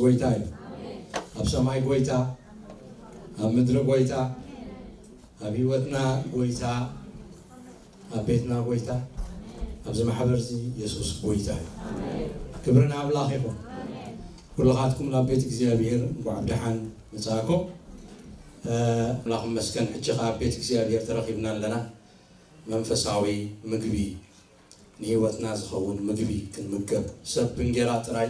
ጎይታ እዩ። ኣብ ሰማይ ጎይታ፣ ኣብ ምድሪ ጎይታ፣ ኣብ ህይወትና ጎይታ፣ ኣብ ቤትና ጎይታ፣ ኣብዚ ማሕበር እዚ የሱስ ጎይታ እዩ። ክብሪ ንኣምላኽ ይኹን። ኩልኻትኩም ናብ ቤት እግዚኣብሔር እንኳዕ ብደሓን መጻእኩም። ኣምላኽ ይመስገን፣ ሕጂ ኸኣ ኣብ ቤት እግዚኣብሔር ተረኺብና ኣለና። መንፈሳዊ ምግቢ፣ ንህይወትና ዝኸውን ምግቢ ክንምገብ። ሰብ ብእንጌራ ጥራይ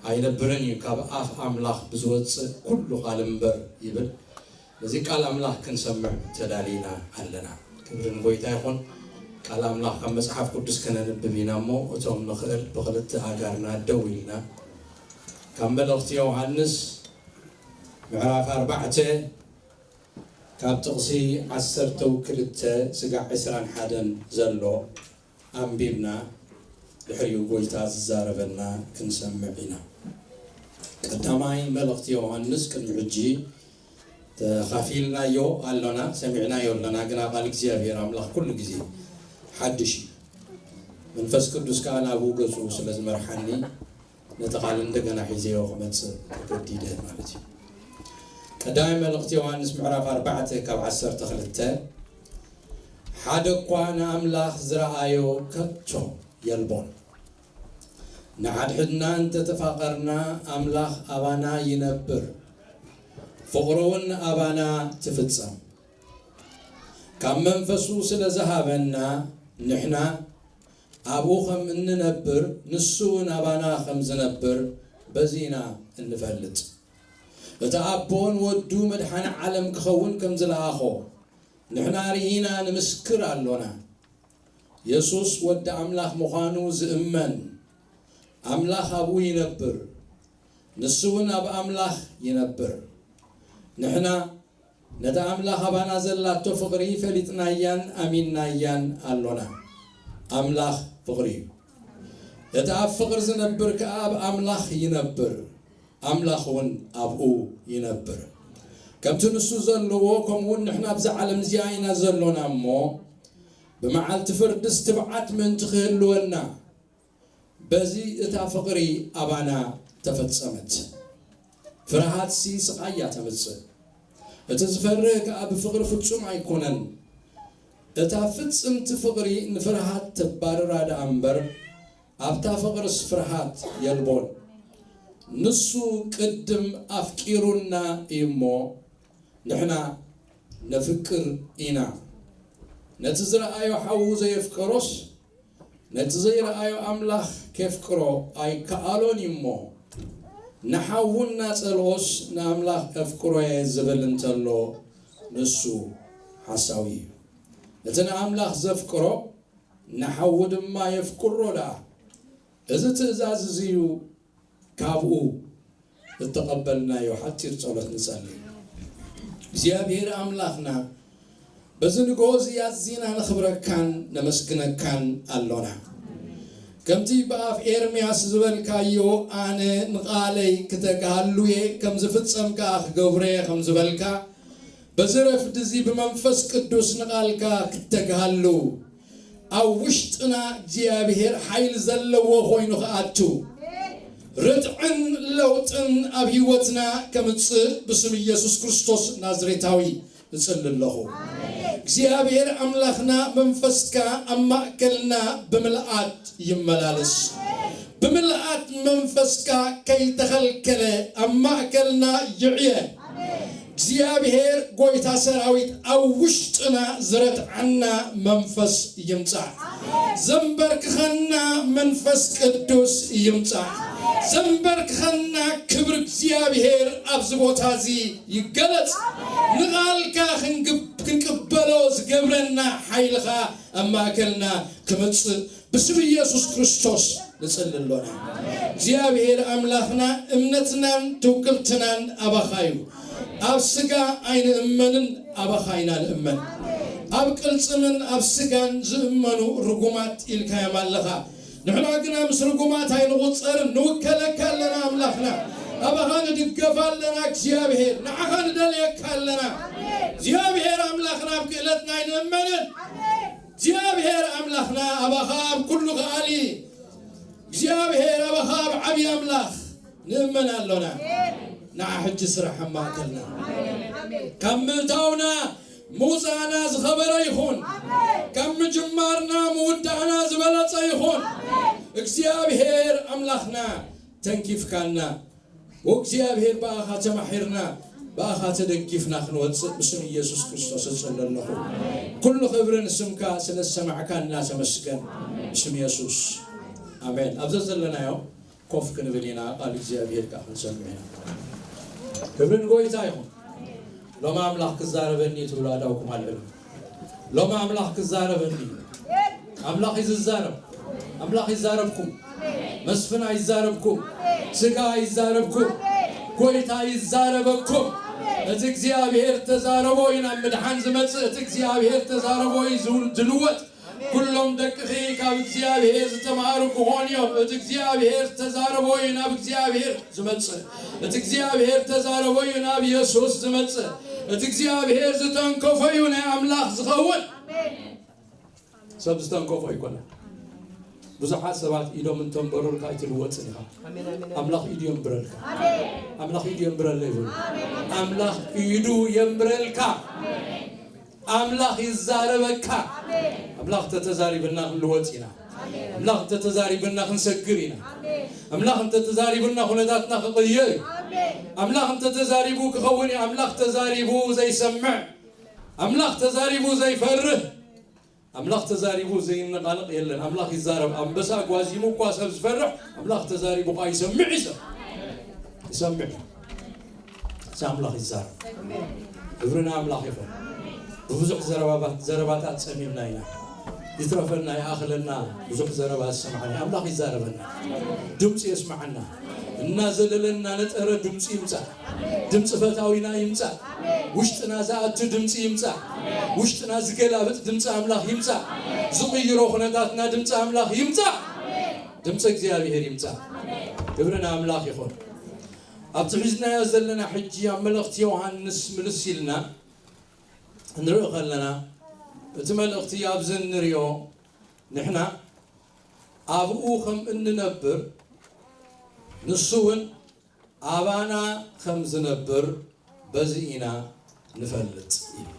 ኣይነብርን እዩ፣ ካብ ኣፍ ኣምላኽ ብዝወጽእ ኩሉ ቃል እምበር ይብል። ነዚ ቃል ኣምላኽ ክንሰምዕ ተዳሊና ኣለና። ክብሪ ንጎይታ ይኹን። ቃል ኣምላኽ ካብ መጽሓፍ ቅዱስ ከነንብብ ኢና እሞ፣ እቶም ንኽእል ብኽልተ ኣጋርና ደው ኢልና ካብ መልእኽቲ ዮሃንስ ምዕራፍ ኣርባዕተ ካብ ጥቕሲ ዓሰርተ ክልተ ስጋዕ ዕስራን ሓደን ዘሎ ኣንቢብና ድሕሪኡ ጎይታ ዝዛረበና ክንሰምዕ ኢና። ቀዳማይ መልእኽቲ ዮሃንስ ቅድሚ ሕጂ ተኻፊልናዮ ኣሎና፣ ሰሚዕናዮ ኣለና፣ ግና ቃል እግዚኣብሔር ኣምላኽ ኩሉ ግዜ ሓድሽ እዩ። መንፈስ ቅዱስ ከኣ ናብኡ ገጹ ስለ ዝመርሓኒ ነቲ ቃል እንደገና ሒዘዮ ክመጽእ ተገዲደ ማለት እዩ። ቀዳማይ መልእኽቲ ዮሃንስ ምዕራፍ ኣርባዕተ ካብ ዓሰርተ ክልተ ሓደ እኳ ንኣምላኽ ዝረኣዮ ከቶ የልቦን። ንሓድሕድና እንተተፋቐርና ኣምላኽ ኣባና ይነብር፣ ፍቕሩ እውን ኣባና ትፍጸም። ካብ መንፈሱ ስለ ዝሃበና ንሕና ኣብኡ ከም እንነብር ንሱ እውን ኣባና ከም ዝነብር በዚ ኢና እንፈልጥ። እቲ ኣቦን ወዱ መድሓኒ ዓለም ክኸውን ከም ዝለኣኾ ንሕና ርኢና ንምስክር ኣሎና። የሱስ ወዲ ኣምላኽ ምዃኑ ዝእመን ኣምላኽ ኣብኡ ይነብር፣ ንሱ እውን ኣብ ኣምላኽ ይነብር። ንሕና ነታ ኣምላኽ ኣባና ዘላቶ ፍቕሪ ፈሊጥናያን ኣሚንናያን ኣሎና። ኣምላኽ ፍቕሪ እዩ። እቲ ኣብ ፍቕሪ ዝነብር ከኣ ኣብ ኣምላኽ ይነብር፣ ኣምላኽ እውን ኣብኡ ይነብር። ከምቲ ንሱ ዘለዎ ከምኡ እውን ንሕና ኣብዛ ዓለም እዚኣ ኢና ዘሎና እሞ ብመዓልቲ ፍርድስ ትብዓት ምእንቲ ክህልወና በዚ እታ ፍቕሪ ኣባና ተፈጸመት። ፍርሃትሲ ስቓይ እያ ተምጽእ። እቲ ዝፈርህ ከኣ ብፍቕሪ ፍጹም ኣይኮነን። እታ ፍጽምቲ ፍቕሪ ንፍርሃት ተባርራ ደኣ እምበር ኣብታ ፍቕርስ ፍርሃት የልቦን። ንሱ ቅድም ኣፍቂሩና እዩ እሞ ንሕና ነፍቅር ኢና። ነቲ ዝረኣዮ ሓዉ ዘየፍቀሮስ ነቲ ዘይረኣዮ ኣምላኽ ኬፍቅሮ ኣይከኣሎን እዩ እሞ፣ ንሓዉ እናጸልኦስ ንኣምላኽ እፍቅሮ እየ ዝብል እንተሎ ንሱ ሓሳዊ እዩ። እቲ ንኣምላኽ ዘፍቅሮ ንሓዉ ድማ የፍቅሮ ደኣ። እዚ ትእዛዝ እዚ እዩ ካብኡ እተቐበልናዮ ሓጺር ጸሎት ንጸሊ። እግዚኣብሔር ኣምላኽና በዚ ንግሆ እዚ ኣዚና ነኽብረካን ነመስግነካን ኣሎና። ከምቲ ብኣፍ ኤርምያስ ዝበልካዮ ኣነ ንቓለይ ክተግሃሉ እየ ከም ዝፍጸም ከኣ ክገብሮ እየ ከም ዝበልካ በዚ ረፍዲ እዚ ብመንፈስ ቅዱስ ንቓልካ ክተግሃሉ ኣብ ውሽጥና እግዚኣብሔር ሓይሊ ዘለዎ ኮይኑ ክኣቱ ርትዕን ለውጥን ኣብ ህይወትና ከምጽእ ብስም ኢየሱስ ክርስቶስ ናዝሬታዊ እጽሊ ኣለኹ። እግዚኣብሔር ኣምላኽና መንፈስካ ኣብ ማእከልና ብምልኣት ይመላለስ። ብምልኣት መንፈስካ ከይተኸልከለ ኣብ ማእከልና ይዕየ። እግዚኣብሔር ጎይታ ሰራዊት ኣብ ውሽጥና ዝረትዓና መንፈስ ይምጻእ። ዘንበርክኸና መንፈስ ቅዱስ ይምጻእ። ዘንበርክኸና ክብሪ እግዚኣብሔር ኣብዚ ቦታ እዚ ይገለጽ። ንቓልካ ክንግብ-፣ ክንቅበሎ ዝገብረና ሓይልኻ ኣብ ማእከልና ክመጽእ ብስም ኢየሱስ ክርስቶስ ንጽሊ ኣሎና። እግዚኣብሔር ኣምላኽና እምነትናን ትውክልትናን ኣባኻ እዩ። ኣብ ስጋ ኣይንእመንን፣ ኣባኻ ኢና ንእመን። ኣብ ቅልጽምን ኣብ ስጋን ዝእመኑ ርጉማት ኢልካዮም ኣለኻ። ንሕና ግና ምስ ርጉማት ኣይንቑጸርን፣ ንውከለካ ኣለና ኣምላኽና። ኣባኻ ንድገፍ ኣለና እግዚኣብሔር፣ ንዓኻ ንደልየካ ኣለና። እግዚኣብሔር ኣምላኽና ኣብ ክእለትና ኣይንእመንን። እግዚኣብሔር ኣምላኽና ኣባኻ ኣብ ኩሉ ከኣሊ፣ እግዚኣብሔር ኣባኻ ኣብ ዓብዪ ኣምላኽ፣ ንእመን ኣሎና። ንዓ ሕጂ ስራሕ ኣብ ማእከልና። ካብ ምእታውና ምውጻእና ዝኸበረ ይኹን። ካብ ምጅማርና ምውዳእና ዝበለጸ ይኹን። እግዚኣብሔር ኣምላኽና ተንኪፍካና። ወእግዚኣብሔር ብኣኻ ተማሒርና፣ ብኣኻ ተደጊፍና ክንወጽእ ብስም ኢየሱስ ክርስቶስ እጽሊ ኣለኹ። ኩሉ ክብሪ ንስምካ ስለ ዝሰማዕካና ተመስገን። ብስም የሱስ። ኣሜን። ኣብ ዘዘለናዮ ኮፍ ክንብል ኢና፣ ቃል እግዚኣብሔር ከኣ ክንሰምዕ ኢና። ክብሪ ንጎይታ ይኹን። ሎሚ ኣምላኽ ክዛረበኒ ትብሉ ኣእዳውኩም ኣልዕሉ። ሎሚ ኣምላኽ ክዛረበኒ። ኣምላኽ እዩ ዝዛረብ። ኣምላኽ ይዛረብኩም። መስፍን ኣይዛረብኩም። ስጋ ኣይዛረብኩም። ጎይታ ይዛረበኩም። እቲ እግዚኣብሔር ተዛረቦ እዩ ናብ ምድሓን ዝመጽእ። እቲ እግዚኣብሔር ተዛረቦ እዩ ዝው- ዝልወጥ። ኩሎም ደቅኺ ካብ እግዚኣብሔር ዝተማሃሩ ክኾኑ እዮም። እቲ እግዚኣብሔር ዝተዛረቦ እዩ ናብ እግዚኣብሔር ዝመጽእ። እቲ እግዚኣብሔር ተዛረቦ እዩ ናብ የሱስ ዝመጽእ። እቲ እግዚኣብሔር ዝተንከፎ እዩ ናይ ኣምላኽ ዝኸውን። ሰብ ዝተንከፎ ኣይኮነን። ብዙሓት ሰባት ኢዶም እንተንበሩልካ ኣይትልወጥን ኢኻ። ኣምላኽ ኢዱ የንብረልካ። ኣምላኽ ኢዱ የንብረለይ ይብሉ። ኣምላኽ ኢዱ የንብረልካ። ኣምላኽ ይዛረበካ። ኣምላኽ እንተተዛሪብና ክንልወጥ ኢና። ኣምላኽ እንተተዛሪብና ክንሰግር ኢና። ኣምላኽ እንተተዛሪቡና ኩነታትና ክቕየር እዩ። ኣምላኽ እንተተዛሪቡ ክኸውን እዩ። ኣምላኽ ተዛሪቡ ዘይሰምዕ፣ ኣምላኽ ተዛሪቡ ዘይፈርህ፣ ኣምላኽ ተዛሪቡ ዘይነቓነቕ የለን። ኣምላኽ ይዛረብ። ኣንበሳ ጓዚሙ እኳ ሰብ ዝፈርሕ፣ ኣምላኽ ተዛሪቡ እኳ ይሰምዕ እዩ ሰብ። ይሰምዕ። እዚ ኣምላኽ ይዛረብ። ክብሪ ንኣምላኽ ይኹን። ብብዙሕ ዘረባባት-፣ ዘረባታት ጸሚምና ኢና። ይትረፈና፣ ይኣኽለና፣ ብዙሕ ዘረባ ዝሰማዕና። ኣምላኽ ይዛረበና። ድምፂ የስማዓና። እናዘለለ እናነጠረ ድምፂ ይምፃእ። ድምፂ ፈታዊና ይምፃእ። ውሽጥና ዝኣቱ ድምፂ ይምፃእ። ውሽጥና ዝገላብጥ ድምፂ ኣምላኽ ይምፃእ። ዝቕይሮ ኩነታትና ድምፂ ኣምላኽ ይምፃእ። ድምፂ እግዚኣብሔር ይምፃእ። ክብሪ ንኣምላኽ ይኹን። ኣብቲ ሒዝናዮ ዘለና ሕጂ ኣብ መልእኽቲ ዮሃንስ ምልስ ኢልና እንርኢ ከለና፣ እቲ መልእኽቲ ኣብዚ እንሪኦ፣ ንሕና ኣብኡ ከም እንነብር ንሱ እውን ኣባና ከም ዝነብር በዚ ኢና ንፈልጥ ኢሉ።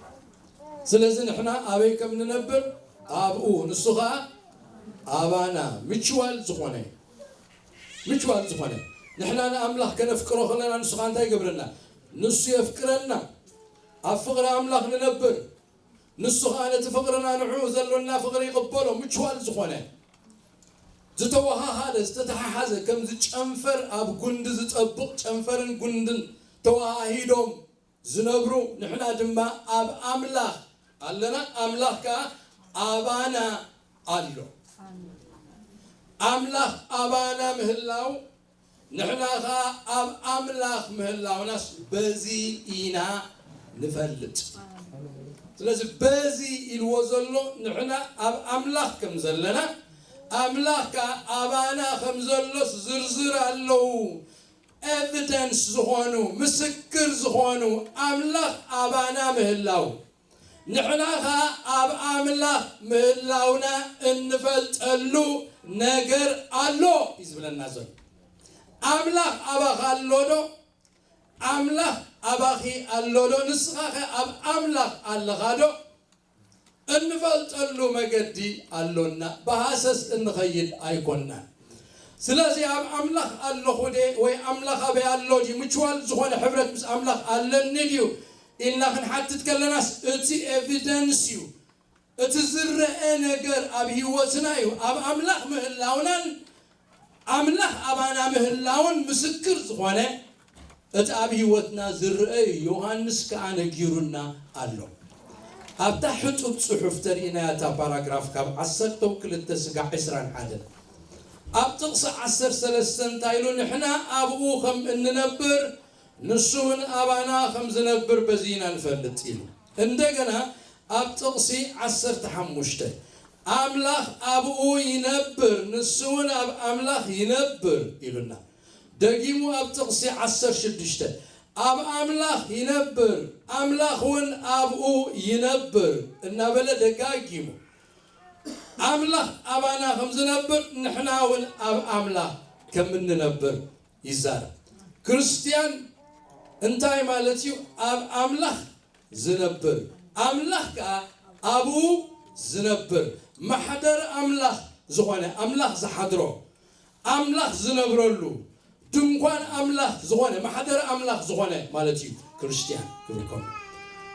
ስለዚ ንሕና ኣበይ ከም ንነብር ኣብኡ፣ ንሱ ኸኣ ኣባና ምችዋል ዝኾነ፣ ምችዋል ዝኾነ። ንሕና ንኣምላኽ ከነፍቅሮ ከለና ንሱ ኸኣ እንታይ ይገብረና? ንሱ የፍቅረና። ኣብ ፍቕሪ ኣምላኽ ንነብር። ንሱ ኸኣ ነቲ ፍቕርና ንዕኡ ዘሎና ፍቕሪ ይቕበሎ። ምችዋል ዝኾነ፣ ዝተወሃሃደ፣ ዝተተሓሓዘ፣ ከምዚ ጨንፈር ኣብ ጉንዲ ዝጠብቕ፣ ጨንፈርን ጉንድን ተወሃሂዶም ዝነብሩ፣ ንሕና ድማ ኣብ ኣምላኽ ኣለና፣ ኣምላኽ ከኣ ኣባና ኣሎ። ኣምላኽ ኣባና ምህላው፣ ንሕና ኸኣ ኣብ ኣምላኽ ምህላውናስ በዚ ኢና ንፈልጥ። ስለዚ በዚ ኢልዎ ዘሎ ንሕና ኣብ ኣምላኽ ከም ዘለና፣ ኣምላኽ ከኣ ኣባና ከም ዘሎስ ዝርዝር ኣለዉ። ኤቪደንስ ዝኾኑ፣ ምስክር ዝኾኑ ኣምላኽ ኣባና ምህላው፣ ንሕና ኸኣ ኣብ ኣምላኽ ምህላውና እንፈልጠሉ ነገር ኣሎ እዩ ዝብለና ዘሎ። ኣምላኽ ኣባኻ ኣሎ ዶ? ኣምላኽ ኣባኺ ኣሎ ዶ? ንስኻ ኸ ኣብ ኣምላኽ ኣለኻ ዶ? እንፈልጠሉ መገዲ ኣሎና። ብሃሰስ እንኸይድ ኣይኮንናን። ስለዚ ኣብ ኣምላኽ ኣለኹ ድየ ወይ ኣምላኽ ኣበይ ኣሎ ድዩ? ምችዋል ዝኾነ ሕብረት ምስ ኣምላኽ ኣለኒ ድዩ? ኢልና ክንሓትት ከለናስ እቲ ኤቪደንስ እዩ። እቲ ዝረአ ነገር ኣብ ህይወትና እዩ። ኣብ ኣምላኽ ምህላውናን ኣምላኽ ኣባና ምህላውን ምስክር ዝኾነ እቲ ኣብ ህይወትና ዝረአ እዩ። ዮሃንስ ከኣ ነጊሩና ኣሎ። ኣብታ ሕጡብ ጽሑፍ ተርእይናያ እታ ፓራግራፍ ካብ ዓሰርተ ክልተ ስጋዕ ዕስራን ሓደን። ኣብ ጥቕሲ ዓሰርተ ሰለስተ እንታይ ኢሉ? ንሕና ኣብኡ ከም እንነብር ንሱ እውን ኣባና ከም ዝነብር በዚ ኢና ንፈልጥ ኢሉ። እንደገና ኣብ ጥቕሲ ዓሰርተ ሓሙሽተ ኣምላኽ ኣብኡ ይነብር፣ ንሱ እውን ኣብ ኣምላኽ ይነብር ኢሉና። ደጊሙ ኣብ ጥቕሲ ዓሰርተ ሽዱሽተ ኣብ ኣምላኽ ይነብር፣ ኣምላኽ እውን ኣብኡ ይነብር እናበለ ደጋጊሙ ኣምላኽ ኣባና ከም ዝነብር ንሕና እውን ኣብ ኣምላኽ ከም እንነብር ይዛረብ። ክርስትያን እንታይ ማለት እዩ? ኣብ ኣምላኽ ዝነብር፣ ኣምላኽ ከኣ ኣብኡ ዝነብር፣ ማሕደር ኣምላኽ ዝኾነ፣ ኣምላኽ ዝሓድሮ፣ ኣምላኽ ዝነብረሉ፣ ድንኳን ኣምላኽ ዝኾነ፣ ማሕደር ኣምላኽ ዝኾነ ማለት እዩ ክርስትያን ክብል ከሎ።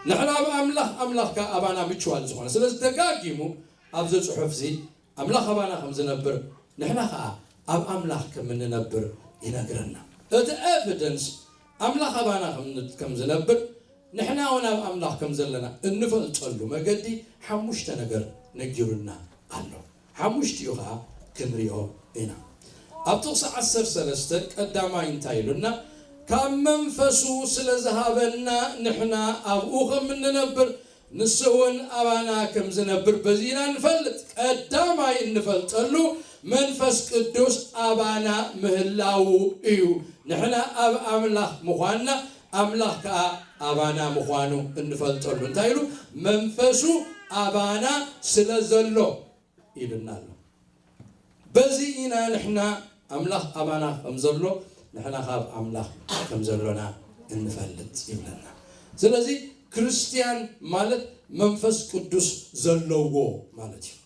ንሕና ኣብ ኣምላኽ፣ ኣምላኽ ከኣ ኣባና ምችዋል ዝኾነ። ስለዚ ደጋጊሙ ኣብዚ ጽሑፍ እዚ ኣምላኽ ኣባና ከም ዝነብር፣ ንሕና ኸኣ ኣብ ኣምላኽ ከም እንነብር ይነግረና። እቲ ኤቪደንስ ኣምላኽ ኣባና ከም ን-፣ ከም ዝነብር፣ ንሕና እውን ኣብ ኣምላኽ ከም ዘለና እንፈልጠሉ መገዲ ሓሙሽተ ነገር ነጊሩና ኣሎ። ሓሙሽቲኡ ኸኣ ክንሪኦ ኢና። ኣብ ጥቕሲ ዓሰርተ ሰለስተ ቀዳማይ እንታይ ኢሉና? ካብ መንፈሱ ስለ ዝሃበና ንሕና ኣብኡ ከም እንነብር ንሱ እውን ኣባና ከም ዝነብር በዚ ኢና ንፈልጥ። ቀዳማይ እንፈልጠሉ መንፈስ ቅዱስ ኣባና ምህላዉ እዩ። ንሕና ኣብ ኣምላኽ ምዃንና፣ ኣምላኽ ከኣ ኣባና ምዃኑ እንፈልጠሉ። እንታይ ኢሉ? መንፈሱ ኣባና ስለ ዘሎ ኢሉና ኣሎ። በዚ ኢና ንሕና ኣምላኽ ኣባና ከም ዘሎ፣ ንሕና ካብ ኣምላኽ ከም ዘሎና እንፈልጥ ይብለና። ስለዚ ክርስትያን ማለት መንፈስ ቅዱስ ዘለዎ ማለት እዩ።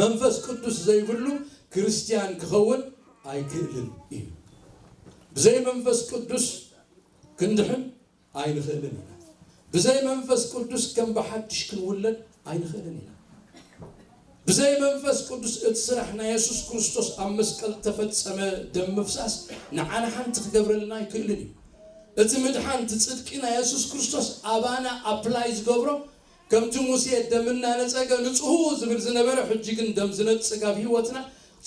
መንፈስ ቅዱስ ዘይብሉ ክርስትያን ክኸውን ኣይክእልን እዩ። ብዘይ መንፈስ ቅዱስ ክንድሕን ኣይንኽእልን ኢና። ብዘይ መንፈስ ቅዱስ ከም ብሓድሽ ክንውለድ ኣይንኽእልን ኢና። ብዘይ መንፈስ ቅዱስ እቲ ስራሕ ናይ የሱስ ክርስቶስ ኣብ መስቀል እተፈጸመ ደም ምፍሳስ ንዓና ሓንቲ ክገብረልና ኣይክእልን እዩ። እቲ ምድሓን፣ እቲ ጽድቂ ናይ የሱስ ክርስቶስ ኣባና ኣፕላይ ዝገብሮ፣ ከምቲ ሙሴ ደም እናነጸገ ንጹህ ዝብል ዝነበረ፣ ሕጂ ግን ደም ዝነጽግ ኣብ ህይወትና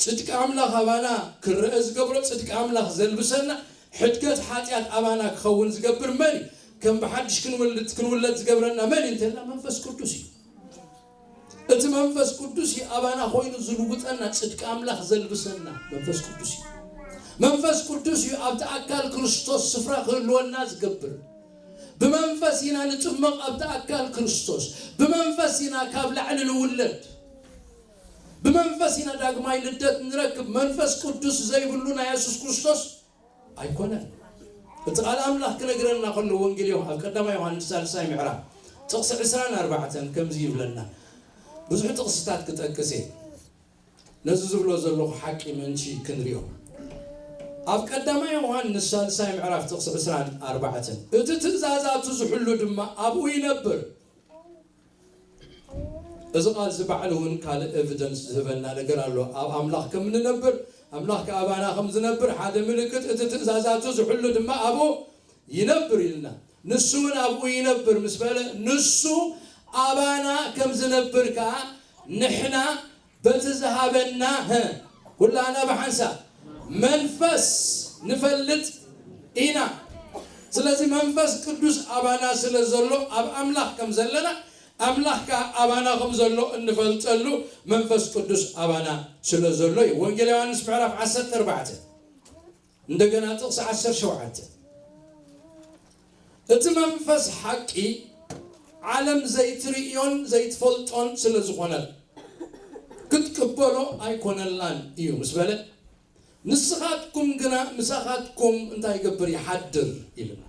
ጽድቂ ኣምላኽ ኣባና ክረአ ዝገብሮ፣ ጽድቂ ኣምላኽ ዘልብሰና፣ ሕድገት ሓጢኣት ኣባና ክኸውን ዝገብር መን እዩ? ከም ብሓድሽ ክንውልድ፣ ክንውለድ ዝገብረና መን እዩ እንተልና መንፈስ ቅዱስ እዩ። እቲ መንፈስ ቅዱስ እዩ ኣባና ኮይኑ ዝልውጠና፣ ጽድቂ ኣምላኽ ዘልብሰና መንፈስ ቅዱስ እዩ። መንፈስ ቅዱስ እዩ ኣብቲ ኣካል ክርስቶስ ስፍራ ክህልወና ዝገብር። ብመንፈስ ኢና ንጥመቕ ኣብቲ ኣካል ክርስቶስ። ብመንፈስ ኢና ካብ ላዕሊ ንውለድ። ብመንፈስ ኢና ዳግማይ ልደት ንረክብ። መንፈስ ቅዱስ ዘይብሉ ናይ የሱስ ክርስቶስ ኣይኮነን። እቲ ቃል ኣምላኽ ክነግረና ከሎ ወንጌል ዮሃ-፣ ኣብ ቀዳማይ ዮሃንስ ሳልሳይ ምዕራፍ ጥቕሲ ዕስራን ኣርባዕተን ከምዚ ይብለና። ብዙሕ ጥቕስታት ክጠቅስ እየ። ነዚ ዝብሎ ዘለኹ ሓቂ ምእንቲ ክንሪኦ። ኣብ ቀዳማይ ዮሃንስ ሳልሳይ ምዕራፍ ጥቕሲ ዕስራን ኣርባዕተን፣ "እቲ ትእዛዛቱ ዝሕሉ ድማ ኣብኡ ይነብር።" እዚ ቃል እዚ ባዕሉ እውን ካልእ ኤቪደንስ ዝህበና ነገር ኣሎ። ኣብ ኣምላኽ ከም እንነብር፣ ኣምላኽ ከኣ ኣባና ከም ዝነብር ሓደ ምልክት፣ "እቲ ትእዛዛቱ ዝሕሉ ድማ ኣብኡ ይነብር" ኢልና። ንሱ እውን ኣብኡ ይነብር ምስ በለ፣ ንሱ ኣባና ከም ዝነብር ከኣ ንሕና በቲ ዝሃበና፣ ህ፣ ኩላና ብሓንሳብ መንፈስ ንፈልጥ ኢና። ስለዚ መንፈስ ቅዱስ ኣባና ስለ ዘሎ፣ ኣብ ኣምላኽ ከም ዘለና፣ ኣምላኽ ከኣ ኣባና ከም ዘሎ እንፈልጠሉ መንፈስ ቅዱስ ኣባና ስለ ዘሎ እዩ። ወንጌል ዮሃንስ ምዕራፍ ዓሰርተ ኣርባዕተ፣ እንደገና ጥቕሲ ዓሰርተ ሸውዓተ፣ "እቲ መንፈስ ሓቂ ዓለም ዘይትርእዮን ዘይትፈልጦን ስለ ዝኾነ ክትቅበሎ ኣይኮነላን እዩ" ምስ በለ፣ "ንስኻትኩም ግና ምሳኻትኩም እንታይ ይገብር? ይሓድር" ይብልና።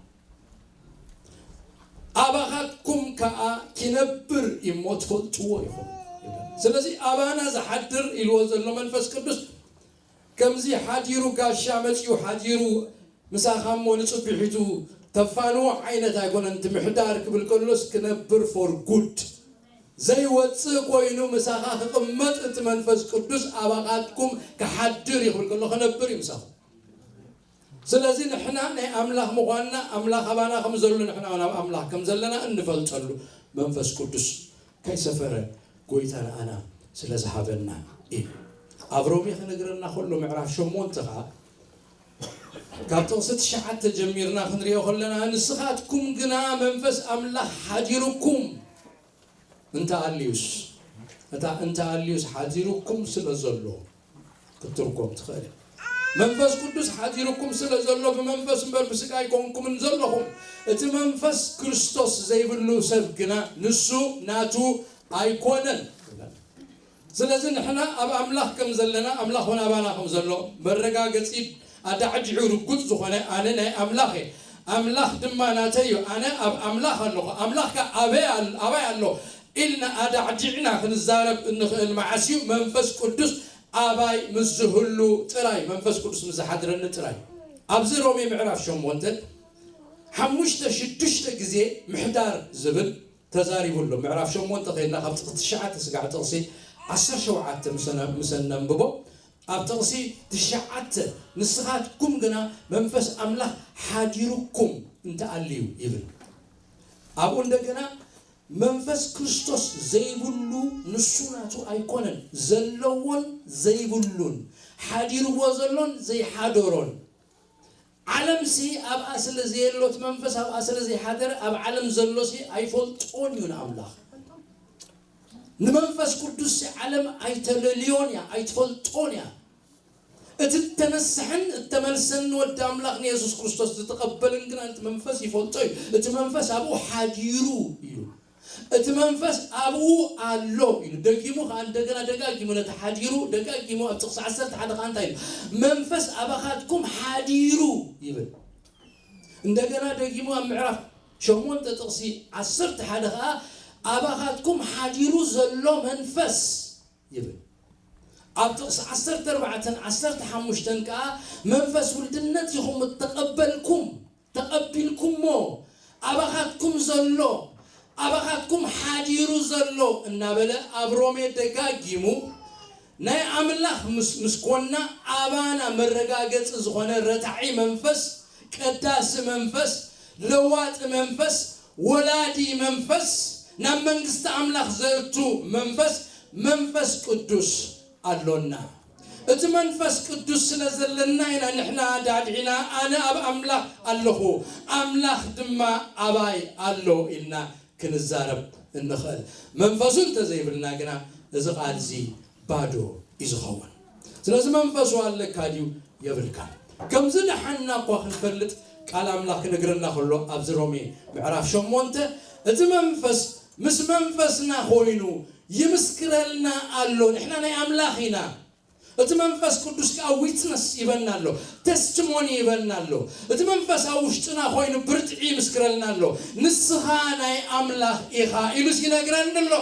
"ኣባኻትኩም ከኣ ኪነብር እዩ እሞ ትፈልጥዎ ኢኹም" ይብለና። ስለዚ ኣባና ዝሓድር ኢልዎ ዘሎ መንፈስ ቅዱስ ከምዚ ሓዲሩ፣ ጋሻ መጺኡ ሓዲሩ ምሳኻ እሞ ንጽቢሒቱ ተፋንዎ ዓይነት ኣይኮነን። እቲ ምሕዳር ክብል ከሎስ ክነብር ፎር ጉድ፣ ዘይወጽእ ኮይኑ ምሳኻ ክቕመጥ፣ እቲ መንፈስ ቅዱስ ኣባኻትኩም ክሓድር እዩ ክብል ከሎ ክነብር እዩ ምሳኹም። ስለዚ ንሕና ናይ ኣምላኽ ምዃንና፣ ኣምላኽ ኣባና ከም ዘሎ፣ ንሕና እውን ኣብ ኣምላኽ ከም ዘለና እንፈልጠሉ መንፈስ ቅዱስ ከይሰፈረ ጎይታ ንኣና ስለ ዝሃበና እዩ። ኣብ ሮሜ ክነግረና ከሎ ምዕራፍ ሸሞንተ ኸኣ ካብ ጥቕሲ ትሽዓተ ጀሚርና ክንሪኦ ከለና፣ "ንስኻትኩም ግና መንፈስ ኣምላኽ ሓዲሩኩም እንተ ኣልዩስ"፣ እታ "እንተ ኣልዩስ" ሓዲሩኩም ስለ ዘሎ ክትትርጎም ትኽእል እያ። መንፈስ ቅዱስ ሓዲሩኩም ስለ ዘሎ፣ ብመንፈስ እምበር ብስጋ ኣይኮንኩምን ዘለኹም። እቲ መንፈስ ክርስቶስ ዘይብሉ ሰብ ግና ንሱ ናቱ ኣይኮነን። ስለዚ ንሕና ኣብ ኣምላኽ ከም ዘለና፣ ኣምላኽ እውን ኣባና ከም ዘሎ መረጋገጺ ኣዳዕዲዑ ርጉጽ ዝኾነ ኣነ ናይ ኣምላኽ እየ፣ ኣምላኽ ድማ ናተይ እዩ፣ ኣነ ኣብ ኣምላኽ ኣለኹ፣ ኣምላኽ ከኣ ኣበይ ኣል-፣ ኣባይ ኣሎ ኢልና ኣዳዕዲዕና ክንዛረብ እንኽእል መዓስ እዩ? መንፈስ ቅዱስ ኣባይ ምስ ዝህሉ ጥራይ፣ መንፈስ ቅዱስ ምስ ዝሓድረኒ ጥራይ። ኣብዚ ሮሜ ምዕራፍ ሸሞንተ ሓሙሽተ ሽዱሽተ ግዜ ምሕዳር ዝብል ተዛሪቡ ኣሎ። ምዕራፍ ሸሞንተ ከይድና ካብ ጥቕሲ ትሽዓተ ስጋዕ ጥቕሲ ዓሰርተ ሸውዓተ ምሰነ-፣ ምሰ ነንብቦ፣ ኣብ ጥቕሲ ትሽዓተ "ንስኻትኩም ግና መንፈስ ኣምላኽ ሓዲሩኩም እንተኣልዩ" ይብል። ኣብኡ እንደገና "መንፈስ ክርስቶስ ዘይብሉ ንሱ ናቱ ኣይኮነን፣ ዘለዎን ዘይብሉን፣ ሓዲርዎ ዘሎን ዘይሓደሮን" ዓለምሲ ኣብኣ ስለ ዘየሎ፣ እቲ መንፈስ ኣብኣ ስለ ዘይሓደረ፣ ኣብ ዓለም ዘሎሲ ኣይፈልጦን እዩ ንኣምላኽ። ንመንፈስ ቅዱስሲ ዓለም ኣይተለልዮን እያ፣ ኣይትፈልጦን እያ። እቲ እተነስሐን እተመልሰን ንወዲ ኣምላኽ ንየሱስ ክርስቶስ ዝተቐበልን ግና እቲ መንፈስ ይፈልጦ እዩ። እቲ መንፈስ ኣብኡ ሓዲሩ እዩ። እቲ መንፈስ ኣብኡ ኣሎ ኢሉ ደጊሙ ከኣ እንደገና ደጋጊሙ ነቲ ሓዲሩ ደጋጊሙ ኣብ ጥቕሲ ዓሰርተ ሓደ ከኣ እንታይ ኢሉ? "መንፈስ ኣባኻትኩም ሓዲሩ" ይብል። እንደገና ደጊሙ ኣብ ምዕራፍ ሸሞንተ ጥቕሲ ዓሰርተ ሓደ ከኣ "ኣባኻትኩም ሓዲሩ ዘሎ መንፈስ" ይብል። ኣብ ጥቕሲ ዓሰርተ ኣርባዕተን ዓሰርተ ሓሙሽተን ከኣ "መንፈስ ውልድነት ኢኹም እተቐበልኩም፣ ተቐቢልኩሞ፣ ኣባኻትኩም ዘሎ፣ ኣባኻትኩም ሓዲሩ ዘሎ" እናበለ ኣብ ሮሜ ደጋጊሙ ናይ ኣምላኽ ምስ፣ ምስ ኮና ኣባና መረጋገጺ ዝኾነ ረታዒ መንፈስ፣ ቀዳሲ መንፈስ፣ ለዋጢ መንፈስ፣ ወላዲ መንፈስ፣ ናብ መንግስቲ ኣምላኽ ዘእቱ መንፈስ፣ መንፈስ ቅዱስ ኣሎና። እቲ መንፈስ ቅዱስ ስለ ዘለና ኢና ንሕና ዳድዒና "ኣነ ኣብ ኣምላኽ ኣለኹ፣ ኣምላኽ ድማ ኣባይ ኣሎ" ኢልና ክንዛረብ እንኽእል። መንፈሱ እንተዘይብልና ግና እዚ ቃል እዚ ባዶ እዩ ዝኸውን። ስለዚ መንፈሱ ኣለካ ድዩ የብልካ? ከምዚ ደሓንና እኳ ክንፈልጥ ቃል ኣምላኽ ክነግረና ከሎ ኣብዚ ሮሜ ምዕራፍ ሸሞንተ "እቲ መንፈስ ምስ መንፈስና ኮይኑ ይምስክረልና ኣሎ፣ ንሕና ናይ ኣምላኽ ኢና" እቲ መንፈስ ቅዱስ ከኣ ዊትነስ ይበና ኣሎ፣ ተስቲሞኒ ይበና ኣሎ። እቲ መንፈስ ኣብ ውሽጥና ኮይኑ ብርትዒ ይምስክረልና ኣሎ። "ንስኻ ናይ ኣምላኽ ኢኻ" ኢሉስ ይነግረኒ ኣሎ።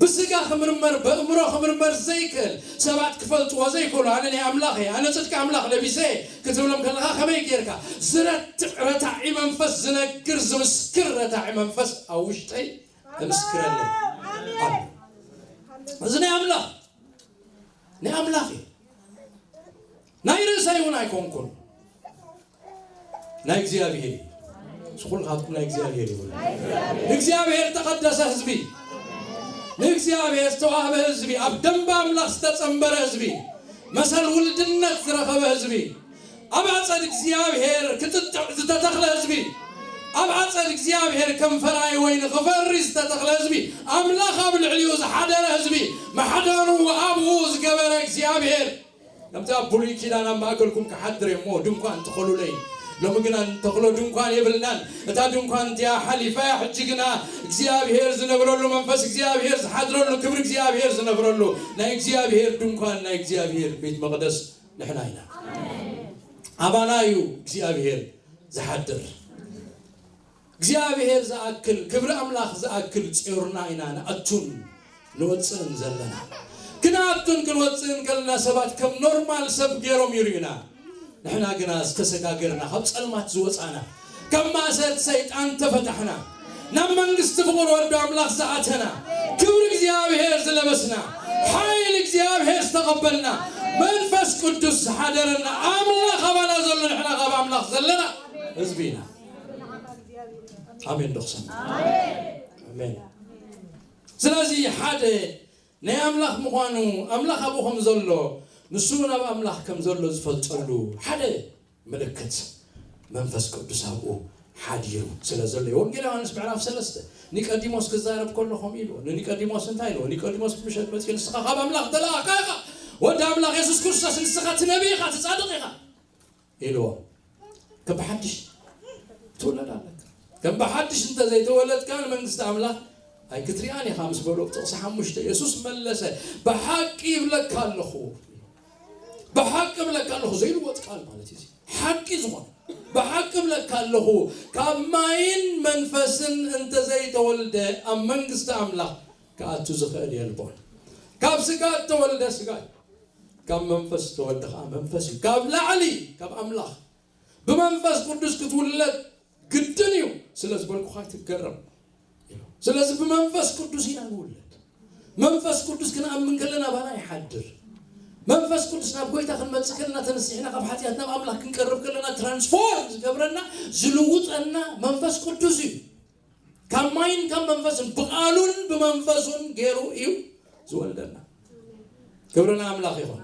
ብስጋ ክምርመር፣ በእምሮ ክምርመር ዘይክእል፣ ሰባት ክፈልጥዎ ዘይክእሉ፣ "ኣነ ናይ ኣምላኽ እየ፣ ኣነ ጽድቂ ኣምላኽ ለቢሰ እየ" ክትብሎም ከለኻ ከመይ ጌርካ ዝረትዕ ረታዒ መንፈስ ዝነግር ዝምስክር ረታዒ መንፈስ ኣብ ውሽጠይ እምስክረለይ ኣሎ። እዚ ናይ ኣምላኽ ናይ ኣምላኽ እዩ። ናይ ርእሰይ እውን ኣይኮንኩን፣ ናይ እግዚኣብሔር እዩ። ንስኹም ካትኩም ናይ እግዚኣብሔር ይኹን። ንእግዚኣብሔር ዝተቐደሰ ህዝቢ፣ ንእግዚኣብሔር ዝተዋህበ ህዝቢ፣ ኣብ ደንበ ኣምላኽ ዝተጸንበረ ህዝቢ፣ መሰል ውልድነት ዝረኸበ ህዝቢ፣ ኣብ ኣጸድ እግዚኣብሔር ክጥጥዕ ዝተተኽለ ህዝቢ፣ ኣብ ኣጸድ እግዚኣብሔር ከም ፈራይ ወይኒ ክፈሪ ዝተተኽለ ህዝቢ፣ ኣምላኽ ኣብ ልዕሊኡ ዝሓደረ ህዝቢ፣ መሓደሩ ኣብኡ ዝገበረ እግዚኣብሔር። ከምቲ ኣብ ብሉይ ኪዳን ኣብ ማእከልኩም ክሓድር እየ እሞ ድንኳን ትኸሉለይ። ሎሚ ግና እንተኽሎ ድንኳን የብልናን። እታ ድንኳን እቲኣ ሓሊፋ እያ። ሕጂ ግና እግዚኣብሔር ዝነብረሉ፣ መንፈስ እግዚኣብሔር ዝሓድረሉ፣ ክብሪ እግዚኣብሔር ዝነብረሉ ናይ እግዚኣብሔር ድንኳን፣ ናይ እግዚኣብሔር ቤት መቕደስ ንሕና ኢና። ኣባና እዩ እግዚኣብሔር ዝሓድር። እግዚኣብሔር ዝኣክል፣ ክብሪ ኣምላኽ ዝኣክል ጾርና ኢና ንኣቱን ንወጽእን ዘለና። ክንኣቱን ክንወጽእን ከለና ሰባት ከም ኖርማል ሰብ ገይሮም ይርእዩና። ንሕና ግና ዝተሰጋገርና፣ ካብ ጸልማት ዝወጻና፣ ካብ ማእሰርቲ ሰይጣን ተፈታሕና፣ ናብ መንግስቲ ፍቑር ወልዱ ኣምላኽ ዝኣተና፣ ክብሪ እግዚኣብሔር ዝለበስና፣ ሓይሊ እግዚኣብሔር ዝተቐበልና፣ መንፈስ ቅዱስ ዝሓደረና፣ ኣምላኽ ኣባና ዘሎ፣ ንሕና ካብ ኣምላኽ ዘለና ህዝቢ ኢና። ኣሜን ዶ ክሰምዕ? ኣሜን። ስለዚ ሓደ ናይ ኣምላኽ ምዃኑ፣ ኣምላኽ ኣብኡ ከም ዘሎ፣ ንሱ እውን ኣብ ኣምላኽ ከም ዘሎ ዝፈልጠሉ ሓደ ምልክት መንፈስ ቅዱስ ኣብኡ ሓዲሩ ስለ ዘሎ እዩ። ወንጌል ዮሃንስ ምዕራፍ ሰለስተ ኒቆዲሞስ ክዛረብ ከሎ ከምኡ ኢልዎ። ንኒቆዲሞስ እንታይ ኢልዎ? ኒቆዲሞስ ብምሸት መጺኡ፣ "ንስኻ ካብ ኣምላኽ ተለኣኻ ኢኻ፣ ወዲ ኣምላኽ የሱስ ክርስቶስ፣ ንስኻ እቲ ነቢይ ኢኻ፣ እቲ ጻድቕ ኢኻ" ኢልዎ። ከም ብሓድሽ ትውለድ ኣለካ። ከም ብሓድሽ እንተ ዘይተወለድካ ንመንግስቲ ኣምላኽ ኣይክትሪኣን ኢኻ ምስ በሎ፣ ጥቕሲ ሓሙሽተ የሱስ መለሰ፣ "ብሓቂ ይብለካ ኣለኹ፣ ብሓቂ እብለካ ኣለኹ፣ ዘይልወጥ ቃል ማለት እዩ። ሓቂ ዝኾነ ብሓቂ እብለካ ኣለኹ፣ ካብ ማይን መንፈስን እንተዘይተወልደ ኣብ መንግስቲ ኣምላኽ ክኣቱ ዝኽእል የልቦን። ካብ ስጋ እተወልደ ስጋ እዩ፣ ካብ መንፈስ ዝተወልደ ከዓ መንፈስ እዩ። ካብ ላዕሊ ካብ ኣምላኽ ብመንፈስ ቅዱስ ክትውለድ ግድን እዩ። ስለ ዝበልኩኻ ኣይትገረም። ስለዚ ብመንፈስ ቅዱስ ኢና ንውለድ። መንፈስ ቅዱስ ክንኣምን ከለና ኣባና ይሓድር። መንፈስ ቅዱስ ናብ ጎይታ ክንመጽእ ከለና፣ ተነሲሕና ካብ ሓጢኣት ናብ ኣምላኽ ክንቀርብ ከለና፣ ትራንስፎርም ዝገብረና ዝልውጠና መንፈስ ቅዱስ እዩ። ካብ ማይን ካብ መንፈስን፣ ብቓሉን ብመንፈሱን ገይሩ እዩ ዝወልደና። ክብሪ ንኣምላኽ ይኹን።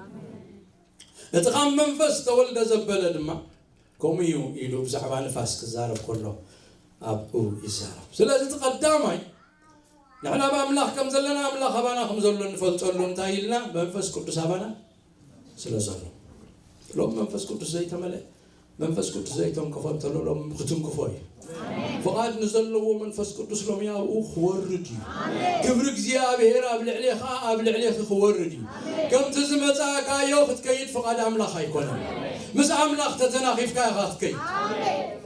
እቲ ካብ መንፈስ ተወልደ ዘበለ ድማ ከምኡ እዩ ኢሉ ብዛዕባ ንፋስ ክዛረብ ከሎ ኣብኡ ይዛረብ። ስለዚ እቲ ቀዳማይ ንሕና ኣብ ኣምላኽ ከም ዘለና፣ ኣምላኽ ኣባና ከም ዘሎ እንፈልጠሉ እንታይ ኢልና? መንፈስ ቅዱስ ኣባና ስለ ዘሎ። ሎም መንፈስ ቅዱስ ዘይተመልአ፣ መንፈስ ቅዱስ ዘይተንከፎ እንተሎ ሎም ክትንክፎ እዩ። ፍቓድ ንዘለዎ መንፈስ ቅዱስ ሎም ኣብኡ ክወርድ እዩ። ክብሪ እግዚኣብሔር ኣብ ልዕሌኻ ኣብ ልዕሌኺ ክወርድ እዩ። ከምቲ ዝመጻእካዮ ክትከይድ ፍቓድ ኣምላኽ ኣይኮነን። ምስ ኣምላኽ ተተናኺፍካ ኢኻ ክትከይድ።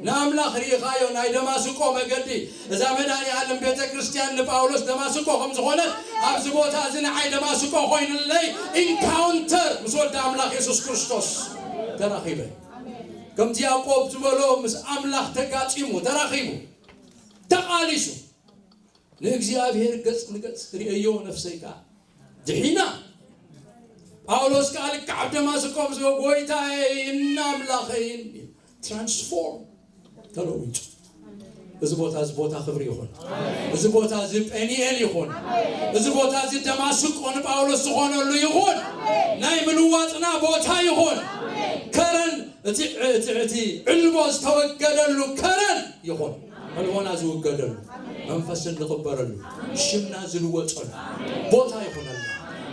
ንኣምላኽ ርኢኻዮ፣ ናይ ደማስቆ መገዲ፣ እዛ መድኃኔ ዓለም ቤተ ክርስቲያን ንጳውሎስ ደማስቆ ከም ዝኾነት፣ ኣብዚ ቦታ እዚ ንዓይ ደማስቆ ኮይኑለይ፣ ኢንካውንተር ምስ ወዲ ኣምላኽ የሱስ ክርስቶስ ተራኺበ። ከምቲ ያዕቆብ ዝበሎ ምስ ኣምላኽ ተጋጢሙ፣ ተራኺቡ፣ ተቓሊሱ፣ ንእግዚኣብሔር ገጽ ንገጽ ርእዮ፣ ነፍሰይ ከኣ ድሒና። ጳውሎስ ከኣ ልክዕ ኣብ ደማስቆ ምስ በሎ፣ ጎይታየይን ኣምላኸይን፣ ትራንስፎርም ተለዊጡ። እዚ ቦታ እዚ ቦታ ክብሪ ይኹን። እዚ ቦታ እዚ ጴኒኤል ይኹን። እዚ ቦታ እዚ ደማስቆ ንጳውሎስ ዝኾነሉ ይኹን። ናይ ምልዋጥና ቦታ ይኹን። ከረን፣ እቲ፣ እቲ፣ እቲ ዕልቦ ዝተወገደሉ ከረን ይኹን። ዕልቦና ዝውገደሉ፣ መንፈስ እንቕበለሉ፣ ሽምና ዝልወጠሉ ቦታ ይኹነልና።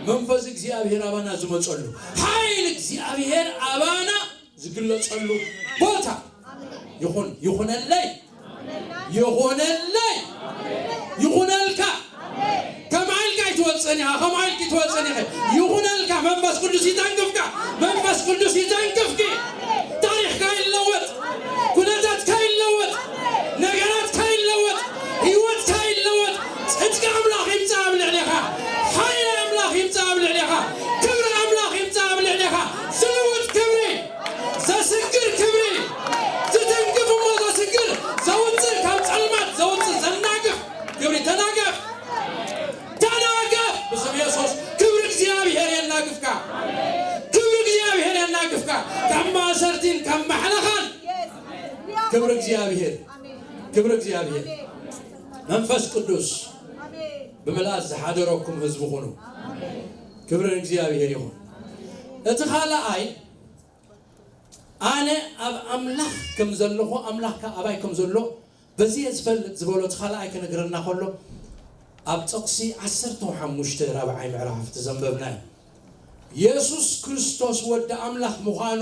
መንፈስ እግዚኣብሔር ኣባና ዝመጸሉ፣ ሓይል እግዚኣብሔር ኣባና ዝግለጸሉ ቦታ ይኹን። ይኹነለይ፣ ይኹነለይ፣ ይኹነልካ። ከምኣ ኢልካ ኣይትወጽእን ኢኻ፣ ከምኣ ኢልኪ ትወጽእን ኢኺ። ይኹነልካ። መንፈስ ቅዱስ ይተንክፍካ። መንፈስ ቅዱስ ይተንክፍኪ። ታሪኽካ ይለወጥ። ኩነታትካ ይለወጥ። ነገራትካ ይለወጥ። ህይወትካ ይለወጥ። ጽድቂ ኣምላኽ ይምጻእ ኣብ ልዕሌኻ። ሓይሊ ኣምላኽ ይምጻእ ኣብ ልዕሌኻ። ክብሪ ኣምላኽ ይምጻእ ኣብ ልዕሌኻ። ዝልውጥ ክብሪ፣ ዘስግር ክብሪ፣ ዝትንክፍ እሞ ዘስግር፣ ዘውጽእ፣ ካብ ጸልማት ዘውጽእ፣ ዘናግፍ ክብሪ። ተናገፍ፣ ተናገፍ ብስም የሱስ። ክብሪ እግዚኣብሔር የናግፍካ። ክብሪ እግዚኣብሔር የናግፍካ። ካብ ማእሰርቲን ካብ ማሕለኻን። ክብሪ እግዚኣብሔር፣ ክብሪ እግዚኣብሔር። መንፈስ ቅዱስ ብምልኣት ዝሓደረኩም ህዝቢ ኩኑ። ክብሪ ንእግዚኣብሔር ይኹን። እቲ ካልኣይ፣ ኣነ ኣብ ኣምላኽ ከም ዘለኹ፣ ኣምላኽ ከኣ ኣባይ ከም ዘሎ በዚ እየ ዝፈልጥ ዝበሎ እቲ ካልኣይ ክነግረና ከሎ፣ ኣብ ጥቕሲ ዓሰርተ ሓሙሽተ ራብዓይ ምዕራፍ እቲ ዘንበብናዮ፣ የሱስ ክርስቶስ ወዲ ኣምላኽ ምዃኑ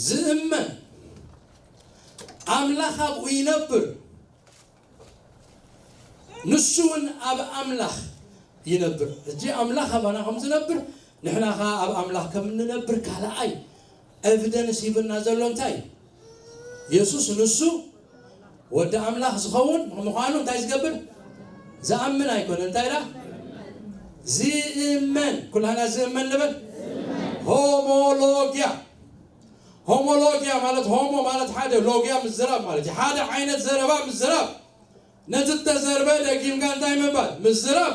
ዝእመን፣ ኣምላኽ ኣብኡ ይነብር፣ ንሱ እውን ኣብ ኣምላኽ ይነብር። ሕጂ ኣምላኽ ኣባና ከም ዝነብር፣ ንሕና ኸዓ ኣብ ኣምላኽ ከም እንነብር ካልኣይ ኤቪደንስ ሂብና ዘሎ እንታይ እዩ? የሱስ ንሱ ወዲ ኣምላኽ ዝኸውን ምዃኑ እንታይ ዝገብር? ዝኣምን ኣይኮነ። እንታይ ዳ? ዝእመን። ኩላህና ዝእመን ንበል። ሆሞሎጊያ። ሆሞሎጊያ ማለት፣ ሆሞ ማለት ሓደ፣ ሎጊያ ምዝራብ ማለት እዩ። ሓደ ዓይነት ዘረባ ምዝራብ። ነቲ እተዘርበ ደጊምካ እንታይ ምባል? ምዝራብ።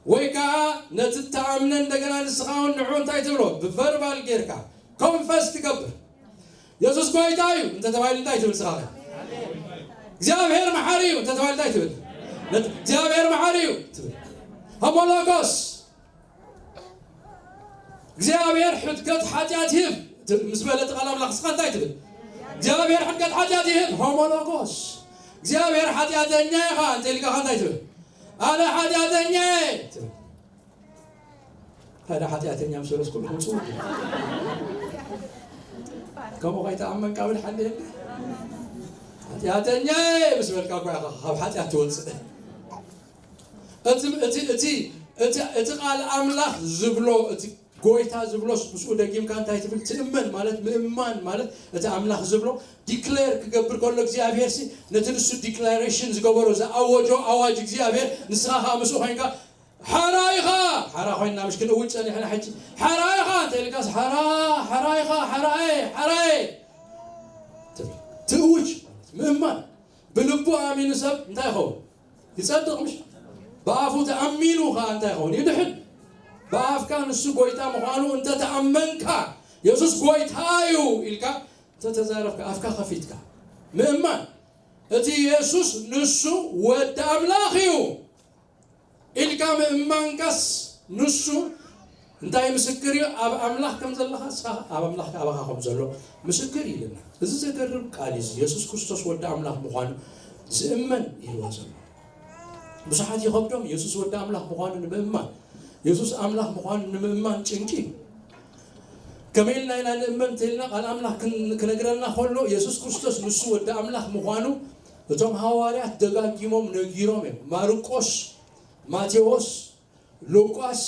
ወይ ከዓ ነቲ እተኣምነ እንደገና ንስኻ እውን ንዑ እንታይ ትብሎ? ብቨርባል ጌርካ ኮንፈስ ትገብር። የሱስ ጎይታ እዩ እንተተባሂሉ እንታይ ትብል ንስኻ ኸ? እግዚኣብሔር መሓሪ እዩ እንተተባሂሉ እንታይ ትብል? ነት-፣ እግዚኣብሔር መሓሪ እዩ ትብል። ሆሞሎጎስ፣ እግዚኣብሔር ሕድገት ሓጢኣት ይህብ ት-፣ ምስ በለ እቲ ቃል ኣምላኽ ንስኻ እንታይ ትብል? እግዚኣብሔር ሕድገት ሓጢኣት ይህብ፣ ሆሞሎጎስ። እግዚኣብሔር ሓጢኣተኛ ኢኻ እንተ ኢልካ እንታይ ትብል? ኣነ ሓጢኣተኛ እየ ትብል። ሓደ ሓጢኣተኛ ምስ በለስ ኩሉ ክውፅኡ። ከምኡ ከይተኣመንካ ብል ሓንቲ የለ። ሓጢኣተኛ እየ ምስ በልካ እኳ ኢኻ ካብ ሓጢኣት ትወፅእ። እቲ፣ እቲ፣ እቲ፣ እቲ፣ እቲ ቃል ኣምላኽ ዝብሎ፣ እቲ ጎይታ ዝብሎስ ምስኡ ደጊምካ እንታይ ትብል? ትእመን ማለት ምእማን ማለት እቲ ኣምላኽ ዝብሎ ዲክሌር ክገብር ከሎ እግዚኣብሔር ሲ ነቲ ንሱ ዲክላሬሽን ዝገበሮ ዝኣወጆ ኣዋጅ እግዚኣብሔር ንስኻ ከዓ ምስኡ ኮይንካ ሓራ ኢኻ ሓራ ኮይንና ምሽ ክንእውጅ ጸኒሕና ሕጂ ሓራ ኢኻ እንተ ኢልካስ ሓራ ሓራ ኢኻ ሓራኤ ሓራኤ ትብል ትእውጅ ምእማን ብልቡ ኣሚኑ ሰብ እንታይ ይኸውን ይጸድቕ ምሽ ብኣፉ ተኣሚኑ ከዓ እንታይ ይኸውን ይድሕን ብኣፍካ ንሱ ጎይታ ምዃኑ እንተተኣመንካ የሱስ ጎይታ እዩ ኢልካ እንተተዛረብካ ኣፍካ ከፊትካ ምእማን እቲ የሱስ ንሱ ወዲ ኣምላኽ እዩ ኢልካ ምእማንካስ ንሱ እንታይ ምስክር እዩ ኣብ ኣምላኽ ከም ዘለኻ ንስኻ ኣብ ኣምላኽ ኣባኻ ከም ዘሎ ምስክር እዩ ኢልና እዚ ዘገርም ቃል እዩ የሱስ ክርስቶስ ወዲ ኣምላኽ ምዃኑ ዝእመን ኢልዎ ዘሎ ብዙሓት ይኸብዶም የሱስ ወዲ ኣምላኽ ምዃኑ ንምእማን የሱስ ኣምላኽ ምዃኑ ንምእማን ጭንቂ እዩ ከመይ ኢልና ኢና ንእመን እንተኢልና ቃል ኣምላኽ ክነግረና ከሎ የሱስ ክርስቶስ ንሱ ወዲ ኣምላኽ ምዃኑ እቶም ሃዋርያት ደጋጊሞም ነጊሮም እዮም ማርቆስ ማቴዎስ ሉቃስ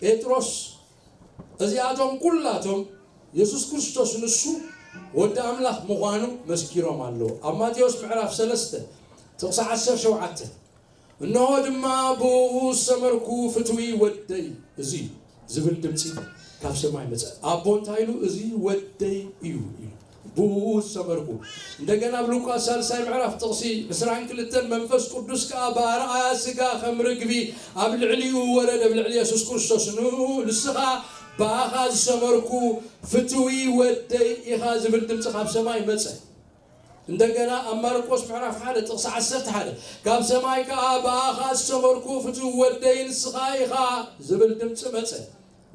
ጴጥሮስ እዚኣቶም ኩላቶም የሱስ ክርስቶስ ንሱ ወዲ ኣምላኽ ምዃኑ መስኪሮም ኣለዉ ኣብ ማቴዎስ ምዕራፍ ሰለስተ ጥቕሲ ዓሰርተ ሸውዓተ እንሆ ድማ ብኡ ዝሰመርኩ ፍትዊ ወደይ እዚ ዝብል ድምፂ ካብ ሰማይ መፀ ኣቦ እንታይ ኢሉ እዚ ወደይ እዩ ኢሉ ብኡ ዝሰመርኩ እንደገና ኣብ ሉቃስ ሳልሳይ ምዕራፍ ጥቕሲ ዕስራን ክልተን መንፈስ ቅዱስ ከዓ ብኣርኣያ ስጋ ከም ርግቢ ኣብ ልዕሊኡ ወረደ ኣብ ልዕሊ የሱስ ክርስቶስ ንኡ ንስኻ ብኣኻ ዝሰመርኩ ፍትዊ ወደይ ኢኻ ዝብል ድምፂ ካብ ሰማይ መፀ እንደገና ኣብ ማርቆስ ምዕራፍ ሓደ ጥቕሲ ዓሰርተ ሓደ ካብ ሰማይ ከዓ ብኣኻ ዝሰመርኩ ፍትው ወደይ ንስኻ ኢኻ ዝብል ድምፂ መፀ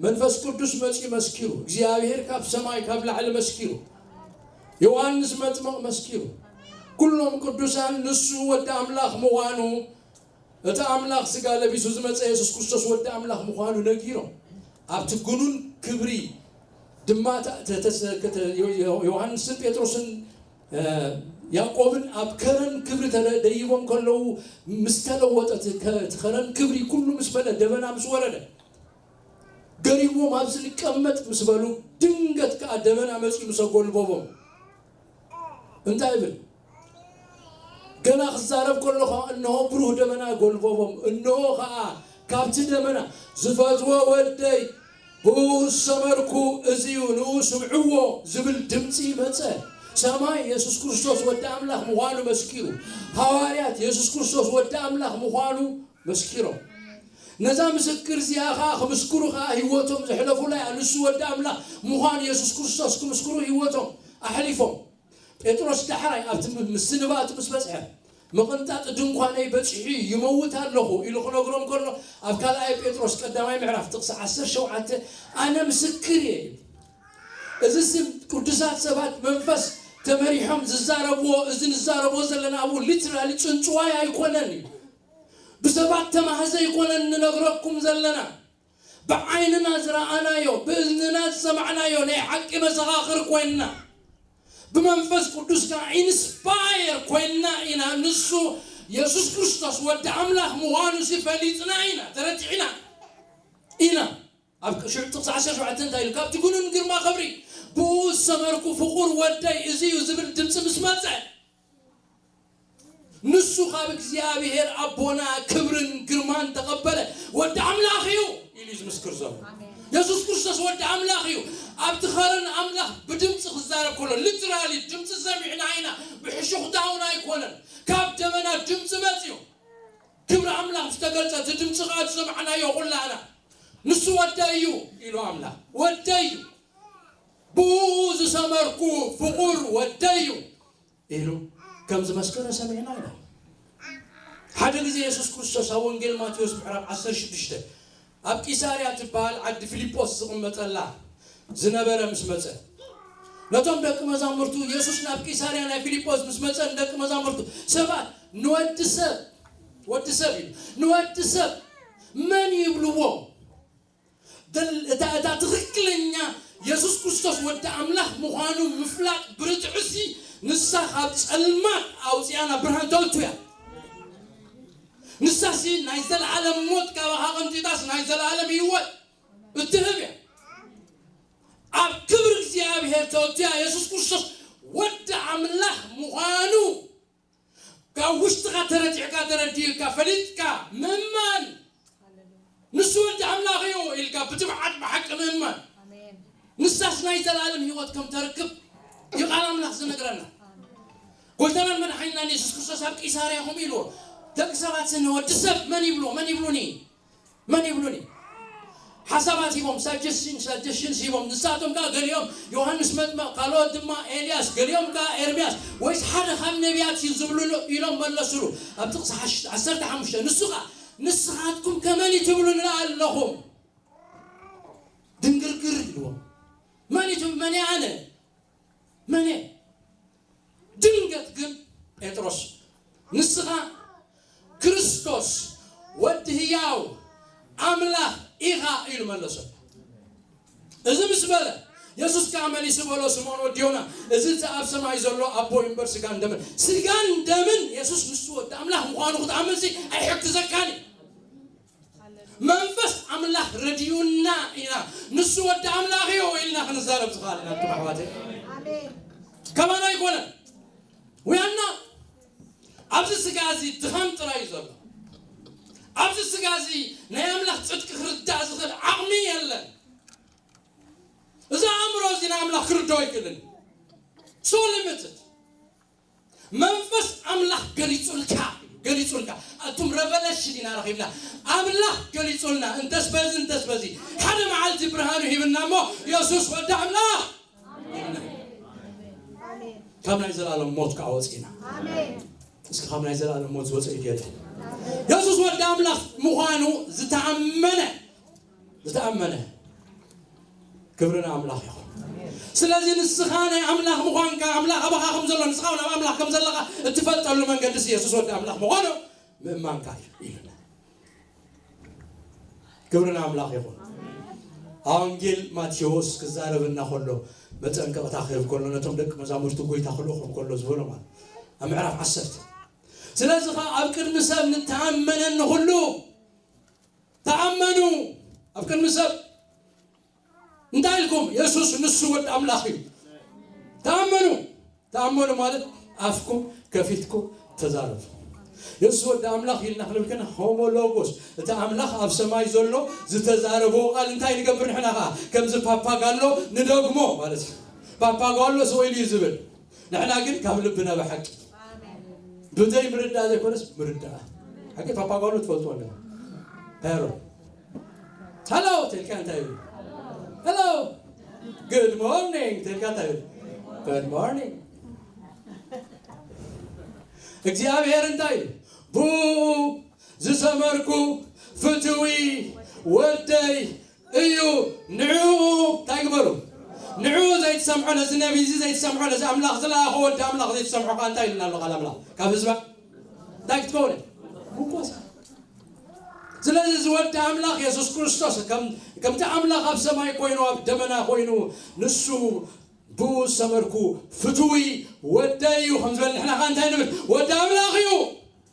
መንፈስ ቅዱስ መፂኡ መስኪሩ እግዚኣብሔር ካብ ሰማይ ካብ ላዕሊ መስኪሩ ዮሃንስ መጥምቕ መስኪሩ ኩሎም ቅዱሳን ንሱ ወዲ ኣምላኽ ምዃኑ እቲ ኣምላኽ ስጋ ለቢሱ ዝመፀ የሱስ ክርስቶስ ወዲ ኣምላኽ ምዃኑ ነጊሮም ኣብቲ ግኑን ክብሪ ድማ ዮሃንስን ጴጥሮስን ያዕቆብን ኣብ ከረን ክብሪ ተደይቦም ከለዉ ምስ ተለወጠ እቲ ከረን ክብሪ ኩሉ ምስ በለ ደበና ምስ ወረደ ገሪሞም ኣብዚ ንቀመጥ ምስ በሉ ድንገት ከዓ ደበና መፂኡ ምስ ኣጎልበቦም እንታይ ይብል ገና ክዛረብ ከሎ ከዓ እንሆ ብሩህ ደመና ጎልበቦም፣ እንሆ ከዓ ካብቲ ደመና ዝፈትዎ ወደይ ብኡ ዝሰመርኩ እዚዩ ንኡ ስምዕዎ ዝብል ድምፂ መፀ። ሰማይ የሱስ ክርስቶስ ወዲ ኣምላኽ ምዃኑ መስኪሩ። ሃዋርያት የሱስ ክርስቶስ ወዲ ኣምላኽ ምዃኑ መስኪሮም። ነዛ ምስክር እዚኣ ከዓ ክምስክሩ ከዓ ህይወቶም ዘሕለፉላ እያ። ንሱ ወዲ ኣምላኽ ምዃኑ የሱስ ክርስቶስ ክምስክሩ ህይወቶም ኣሕሊፎም። ጴጥሮስ ዳሕራይ ኣብቲ ምስንባቱ ምስ በጽሐ፣ ምቕንጣጥ ድንኳነይ በጺሑ ይመውት ኣለኹ ኢሉ ክነግሮም ከሎ፣ ኣብ ካልኣይ ጴጥሮስ ቀዳማይ ምዕራፍ ጥቕሲ ዓሰርተ ሸውዓተ ኣነ ምስክር እየ ይብል። እዚ ስም ቅዱሳት ሰባት መንፈስ ተመሪሖም ዝዛረብዎ፣ እዚ ንዛረቦ ዘለና ኣብኡ ሊትራሊ ጽንጽዋይ ኣይኮነን እዩ። ብሰባት ተማህዘ ኣይኮነን ንነግረኩም ዘለና። ብዓይንና ዝረኣናዮ፣ ብእዝንና ዝሰማዕናዮ ናይ ሓቂ መሰኻኽር ኮይንና፣ ብመንፈስ ቅዱስ ከዓ ኢንስፓየር ኮይንና ኢና። ንሱ የሱስ ክርስቶስ ወዲ ኣምላኽ ምዃኑ ሲ ፈሊጥና ኢና፣ ተረቲዕና ኢና። ኣብ ሽዑ ጥቕሲ ዓሰርተ ሸውዓተ እንታይ ኢሉ? ካብቲ ግኑን ግርማ ክብሪ ብኡ ዝሰመርኩ ፍቑር ወደይ እዚ እዩ ዝብል ድምፂ ምስ መፀ፣ ንሱ ካብ እግዚኣብሔር ኣቦና ክብርን ግርማን ተቐበለ። ወዲ ኣምላኽ እዩ ኢሉ እዩ ዝምስክር ዘሎ። የሱስ ክርስቶስ ወዲ ኣምላኽ እዩ። ኣብቲ ኸረን ኣምላኽ ብድምፂ ክዛረብ ከሎ፣ ሊትራሊ ድምፂ ሰሚዕና ኢና። ብሕሹኽታ እውን ኣይኮነን። ካብ ደመና ድምፂ መፅዩ። ክብሪ ኣምላኽ ዝተገልጸ፣ እቲ ድምፂ ኸዓ ዝሰማዕናዮ ኹላህና። ንሱ ወደይ እዩ ኢሉ ኣምላኽ። ወደይ እዩ። ብኡ ዝሰመርኩ ፍቑር ወደይ እዩ። ኢሉ ከም ዝመስከረ ሰሚዕና ኢና። ሓደ ግዜ የሱስ ክርስቶስ ኣብ ወንጌል ማቴዎስ ምዕራፍ ዓሰርተ ሽዱሽተ ኣብ ቂሳርያ ትበሃል ዓዲ ፊልጶስ ዝቕመጠላ ዝነበረ ምስ መጸ፣ ነቶም ደቂ መዛሙርቱ፣ የሱስ ናብ ቂሳርያ ናይ ፊልጶስ ምስ መጸ ንደቂ መዛሙርቱ፣ ሰባት ንወዲ ሰብ፣ ወዲ ሰብ ኢሉ፣ ንወዲ ሰብ መን ይብልዎ? እታ እታ ትኽክለኛ የሱስ ክርስቶስ ወዲ ኣምላኽ ምዃኑ ምፍላጥ ብርትዕሲ ንሳ ካብ ጸልማት ኣውፅያ ናብ ብርሃን ተእቱ እያ። ንሳሲ ናይ ዘለዓለም ሞት ካባኻ ቀንጢጣስ ናይ ዘለዓለም ህይወት እትህብ እያ። ተወዲኣ የሱስ ክርስቶስ ወዲ ኣምላኽ ምዃኑ ካብ ውሽጥኻ ተረዲዕካ፣ ተረዲእካ፣ ፈሊጥካ ምእማን። ንሱ ወዲ ኣምላኽ እዩ ኢልካ ብትብዓት ብሓቂ ምእማን። ኣሜን። ንሳስ ናይ ዘላለም ህይወት ከም ተርክብ እዩ ቃል ኣምላኽ ዝነግረና። ኣሜን። ጎይታናን መድሓኒናን የሱስ ክርስቶስ ኣብ ቂሳርያ ከምኡ ኢልዎ፣ ደቂ ሰባት ንወዲ ሰብ መን ይብልዎ? መን ይብሉኒ? መን ይብሉኒ? ሓሳባት ሂቦም፣ ሳጀሽን ሳጀሽንስ ሂቦም። ንሳቶም ከኣ ገሊኦም ዮሃንስ መጥምቕ፣ ካልኦት ድማ ኤልያስ፣ ገሊኦም ከኣ ኤርምያስ ወይስ ሓደ ካብ ነቢያት እዩ ዝብሉ ኢሎም መለሱሉ። ኣብ ጥቕሲ ሓሽ- ዓሰርተ ሓሙሽተ ንሱ ከኣ ንስኻትኩም ከመን እዩ ትብሉኒ ኣለኹም? ድንግርግር ኢልዎም። መን እዩ ትብ- መን እየ ኣነ? መን እየ? ድንገት ግን ጴጥሮስ ንስኻ ክርስቶስ ወዲ ህያው ኣምላኽ ኢኻ ኢሉ መለሰሉ። እዚ ምስ በለ የሱስ ከኣ መሊሱ በሎ፣ ስምኦን ወዲ ዮና፣ እዚ እቲ ኣብ ሰማይ ዘሎ ኣቦይ እምበር ስጋን ደምን፣ ስጋን ደምን የሱስ ንሱ ወዲ ኣምላኽ ምዃኑ ክትኣምንሲ ኣይሕግዘካን እዩ። መንፈስ ኣምላኽ ረድዩና ኢና ንሱ ወዲ ኣምላኽ እዩ ኢልና ክንዛረብ ዝኸኣልና። ኣቱም ኣሕዋተይ፣ ኣሜን። ከማና ኣይኮነን ውያና። ኣብዚ ስጋ እዚ ድኻም ጥራይ እዩ ዘሎ። ኣብዚ ስጋ እዚ ናይ ኣምላኽ ጽድቂ ክርዳእ ዝኽእል ዓቕሚ የለን። እዚ ኣእምሮ እዚ ንኣምላኽ ክርድኦ ኣይክእልን። So limited። መንፈስ ኣምላኽ ገሊጹልካ፣ ገሊጹልካ። ኣቱም ረቨለሽን ኢና ረኺብና። ኣምላኽ ገሊጹልና። እንተስ በዚ፣ እንተስ በዚ። ሓደ መዓልቲ ብርሃኑ ሂብና እሞ፣ የሱስ ወዲ ኣምላኽ። ካብ ናይ ዘላለም ሞት ከዓ ወፂና። እስኪ ካብ ናይ ዘላለም ሞት ዝወፀ ኢድ የለ። የሱስ ወዲ ኣምላኽ ምዃኑ ዝተኣመነ ዝተኣመነ። ክብሪ ንኣምላኽ ይኹን። ስለዚ ንስኻ ናይ ኣምላኽ ምዃንካ፣ ኣምላኽ ኣባኻ ከም ዘሎ፣ ንስኻ እውን ኣብ ኣምላኽ ከም ዘለኻ እትፈልጠሉ መንገዲ የሱስ ወዲ ኣምላኽ ምዃኑ ምእማንካ እዩ ኢሉና። ክብሪ ንኣምላኽ ይኹን። ኣብ ወንጌል ማቴዎስ ክዛረብ እናኸሎ መጠንቀቕታ ክህብ ከሎ ነቶም ደቂ መዛሙርቱ ጎይታ ክልእኹም ከሎ ዝበሎ ማለት ኣብ ምዕራፍ ዓሰርተ። ስለዚ ኸዓ ኣብ ቅድሚ ሰብ ንተኣመነኒ ኩሉ ተኣመኑ። ኣብ ቅድሚ ሰብ እንታይ ኢልኩም? የሱስ ንሱ ወዲ ኣምላኽ እዩ። ተኣመኑ። ተኣመኑ ማለት ኣፍኩም ከፊትኩም ተዛረቡ። የሱስ ወዲ ኣምላኽ ኢልና ክንብል ከለና ሆሞሎጎስ፣ እቲ ኣምላኽ ኣብ ሰማይ ዘሎ ዝተዛረቦ ቃል እንታይ ንገብር ንሕና ኸዓ? ከምዚ ፓፓጋሎ ንደግሞ ማለት እዩ። ፓፓጋሎ ስቕ ኢሉ እዩ ዝብል። ንሕና ግን ካብ ልብና ብሓቂ ብዘይ ምርዳእ ዘይኮነስ ምርዳእ። ሓቂ ፓፓጋሎ ትፈልጥዎ ኣለኹም። ሄሮ። ሃሎ ተልካ እንታይ እዩ? ሃሎ። Good morning ተልካ እንታይ እዩ? Good morning። እግዚኣብሔር እንታይ እዩ? ብኡ ዝሰመርኩ ፍትዊ ወደይ እዩ። ንዕኡ እንታይ ግበሩ? ንዕኡ ዘይትሰምዖ፣ ነዚ ነቢይ እዚ ዘይትሰምዖ፣ ነዚ ኣምላኽ ዝለኣኾ ወዲ ኣምላኽ ዘይትሰምዖ ከኣ እንታይ ኢልና ኣሎ ቃል ኣምላኽ? ካብ ህዝባ እንታይ ክትከውን እያ? ምንኮስ። ስለዚ እዚ ወዲ ኣምላኽ የሱስ ክርስቶስ ከም-፣ ከምቲ ኣምላኽ ኣብ ሰማይ ኮይኑ፣ ኣብ ደመና ኮይኑ፣ ንሱ ብኡ ዝሰመርኩ ፍትዊ ወደይ እዩ ከም ዝበለ ንሕና ከኣ እንታይ ንብል? ወዲ ኣምላኽ እዩ።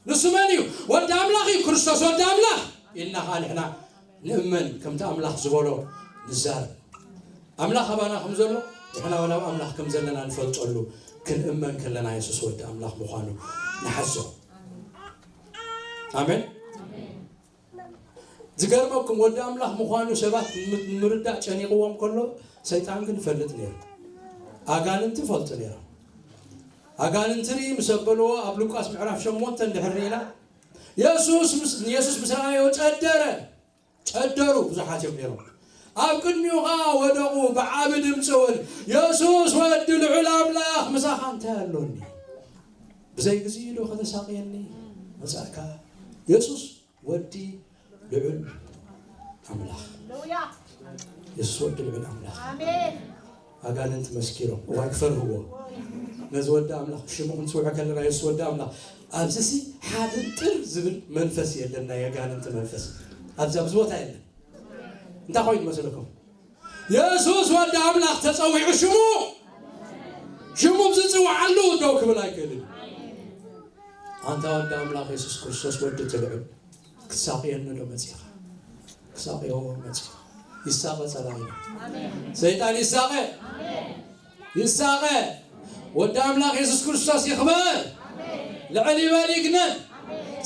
ንሱ መን እዩ? ወዲ ኣምላኽ እዩ። ክርስቶስ ወዲ ኣምላኽ ኢልና ከኣ ንሕና ንእመን፣ ከምቲ ኣምላኽ ዝበሎ ንዛረብ። ኣምላኽ ኣባና ከም ዘሎ ንሕና እውን ኣብ ኣምላኽ ከም ዘለና ንፈልጠሉ ክንእመን ከለና የሱስ ወዲ ኣምላኽ ምዃኑ ንሓዞ። ኣሜን። ዝገርመኩም ወዲ ኣምላኽ ምዃኑ ሰባት ም-፣ ንምርዳእ ጨኒቕዎም ከሎ ሰይጣን ግን ይፈልጥ ነይሩ። ኣጋንንቲ ይፈልጡ ነይሮም። ኣጋንንቲ ርኢ ምስ ኣበልዎ ኣብ ሉቃስ ምዕራፍ ሸሞንተ እንድሕር ርኢና የሱስ ምስ-፣ ንየሱስ ምስ ረኣዮ ጨደረ። ጨደሩ፣ ብዙሓት እዮም ነይሮም። ኣብ ቅድሚኡ ኸዓ ወደቑ፣ ብዓቢ ድምፂ እውን፣ "የሱስ ወዲ ልዑል ኣምላኽ፣ ምሳኻ እንታይ ኣሎኒ? ብዘይ ግዚኡ ዶ ከተሳቕየኒ መጻእካ?" የሱስ ወዲ ልዑል ኣምላኽ። ሃሌሉያ። የሱስ ወዲ ልዑል ኣምላኽ። ኣሜን። ኣጋንንቲ መስኪሮም፣ እዋይ ክፈርህዎ። ነዚ ወዲ ኣምላኽ ሽሙ ክንጽውዖ ከለና፣ የሱስ ወዲ ኣምላኽ፣ ኣብዚሲ ሓድንጥር ዝብል መንፈስ የለን፣ ናይ ኣጋንንቲ መንፈስ። ኣብዚ፣ ኣብዚ ቦታ የለን። እንታይ ኮይኑ መስለኩም? የሱስ ወዲ ኣምላኽ ተጸዊዑ ሽሙ፣ ሽሙ ብዝጽውዓሉ ደው ክብል ኣይክእልን። ኣንታ ወዲ ኣምላኽ የሱስ ክርስቶስ ወዲ እቲ ልዑል፣ ክትሳቕየኒ ዶ መጺኻ? ክሳቕዮ መጺኻ። ይሳቐ ጸላኢና። ኣሜን። ሰይጣን ይሳቐ። ኣሜን። ይሳቐ። ወዲ ኣምላኽ የሱስ ክርስቶስ ይኽበር። ልዕል ይበል ይግነን።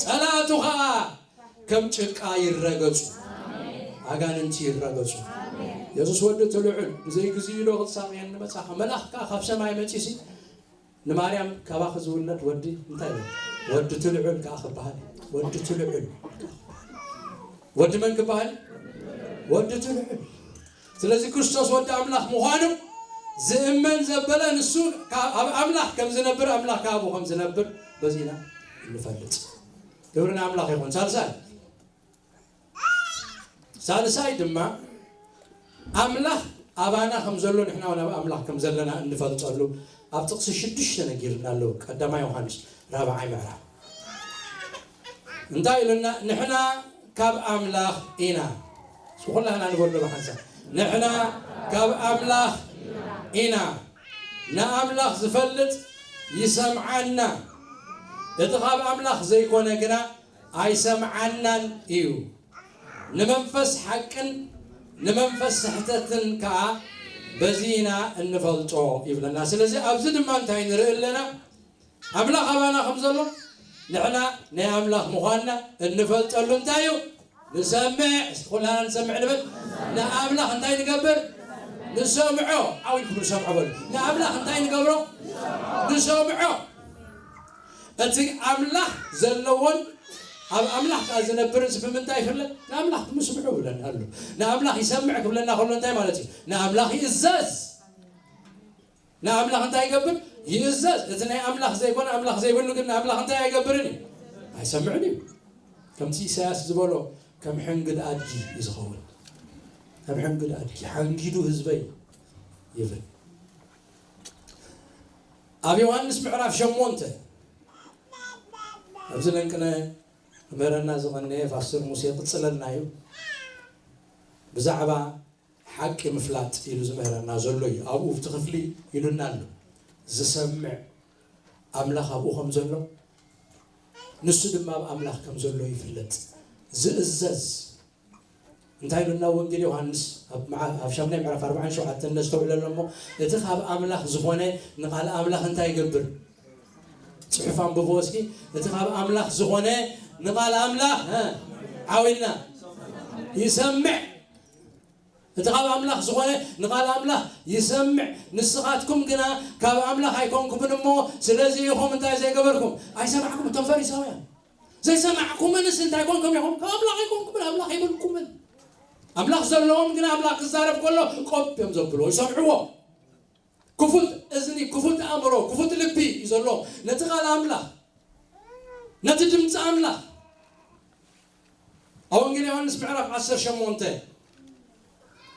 ጸላእቱ ኸኣ ከም ጭቃ ይረገጹ፣ ኣጋንንቲ ይረገጹ። የሱስ ወዲ እቲ ልዑል ብዘይ ግዜኡ ዶ ክትሳቕየኒ መጻኻ? መልኣኽ ከኣ ካብ ሰማይ መጺሲ ንማርያም፣ ካባኺ ዝውለድ ወዲ እንታይ ኢሉ? ወዲ እቲ ልዑል ከኣ ክበሃል እዩ። ወዲ እቲ ልዑል። ወዲ መን ክበሃል? ወዲ እቲ ልዑል። ስለዚ ክርስቶስ ወዲ ኣምላኽ ምዃኑ ዝእመን ዘበለ ንሱ ካብ፣ ኣብ ኣምላኽ ከም ዝነብር፣ ኣምላኽ ካብኡ ከም ዝነብር በዚና እንፈልጥ። ክብሪ ንኣምላኽ ይኹን። ሳልሳይ፣ ሳልሳይ ድማ ኣምላኽ ኣባና ከም ዘሎ ንሕና እውን ኣብ ኣምላኽ ከም ዘለና እንፈልጠሉ ኣብ ጥቕሲ ሽዱሽተ ነጊርና ኣሎ። ቀዳማይ ዮሃንስ ራብዓይ ምዕራፍ እንታይ ኢሉና? ንሕና ካብ ኣምላኽ ኢና። እስኪ ኩላህና ንበሎ ብሓንሳብ፣ ንሕና ካብ ኣምላኽ ኢና፣ ንኣምላኽ ዝፈልጥ ይሰምዓና፣ እቲ ካብ ኣምላኽ ዘይኮነ ግና ኣይሰምዓናን እዩ። ንመንፈስ ሓቅን ንመንፈስ ስሕተትን ከኣ በዚ ኢና እንፈልጦ ይብለና። ስለዚ ኣብዚ ድማ እንታይ ንርኢ ኣለና? ኣምላኽ ኣባና ከም ዘሎ ንሕና ናይ ኣምላኽ ምዃንና እንፈልጠሉ እንታይ እዩ? ንሰምዕ። እስኪ ኩላና ንሰምዕ ንበል። ንኣምላኽ እንታይ ንገብር? ንሰምዖ። ዓው ኢልኩም ንሰምዖ በሉ። ንኣምላኽ እንታይ ንገብሮ? ንሰምዖ። እቲ ኣምላኽ ዘለዎን ኣብ ኣምላኽ ከኣ ዝነብርን ሲ ብምንታይ ይፍለጥ? ንኣምላኽ ብምስምዑ ይብለና ኣሎ። ንኣምላኽ ይሰምዕ ክብለና ከሎ እንታይ ማለት እዩ? ንኣምላኽ ይእዘዝ። ንኣምላኽ እንታይ ይገብር? ይእዘዝ። እቲ ናይ ኣምላኽ ዘይኮነ፣ ኣምላኽ ዘይብሉ ግን ንኣምላኽ እንታይ ኣይገብርን እዩ? ኣይሰምዕን እዩ። ከምቲ ኢሳያስ ዝበሎ፣ ከም ሕንግድ ኣድጊ እዩ ዝኸውን። ከም ሕንግድ ኣድጊ ሓንጊዱ ህዝበይ ይብል። ኣብ ዮሃንስ ምዕራፍ ሸሞንተ፣ ኣብዚ ለንቅነ ክምህረና ዝቐነየ ፓስተር ሙሴ ይቕጽለልና እዩ። ብዛዕባ ሓቂ ምፍላጥ ኢሉ ዝምህረና ዘሎ እዩ። ኣብኡ ኣብቲ ክፍሊ ኢሉና ኣሎ። ዝሰምዕ ኣምላኽ ኣብኡ ከም ዘሎ፣ ንሱ ድማ ኣብ ኣምላኽ ከም ዘሎ ይፍለጥ። ዝእዘዝ። እንታይ ኢሉና ወንጌል ዮሃንስ ኣብ መዓ-፣ ኣብ ሻሙናይ ምዕራፍ ኣርባዓን ሸውዓተን ነስተውዕለሉ እሞ፣ እቲ ካብ ኣምላኽ ዝኾነ ንቓል ኣምላኽ እንታይ ይገብር? ጽሑፍ ኣንብብዎ እስኪ። እቲ ካብ ኣምላኽ ዝኾነ ንቓል ኣምላኽ፣ እ፣ ዓው ኢልና ይሰምዕ። እቲ ካብ ኣምላኽ ዝኾነ ንቓል ኣምላኽ ይሰምዕ። ንስኻትኩም ግና ካብ ኣምላኽ ኣይኮንኩምን እሞ፣ ስለዚ ኢኹም እንታይ ዘይገበርኩም? ኣይሰማዕኩም። እቶም ፈሪሳውያን ዘይሰማዕኩምንስ እንታይ ኮንኩም ኢኹም? ካብ ኣምላኽ ኣይኮንኩምን፣ ኣምላኽ ኣይበልኩምን። ኣምላኽ ዘለዎም ግና ኣምላኽ ክዛረብ ከሎ ቆብ እዮም ዘብልዎ፣ ይሰምዕዎ። ክፉት እዝኒ፣ ክፉት ኣእምሮ፣ ክፉት ልቢ እዩ ዘለዎም ነቲ ቃል ኣምላኽ፣ ነቲ ድምፂ ኣምላኽ። ኣብ ወንጌል ዮሃንስ ምዕራፍ ዓሰርተ ሸሞንተ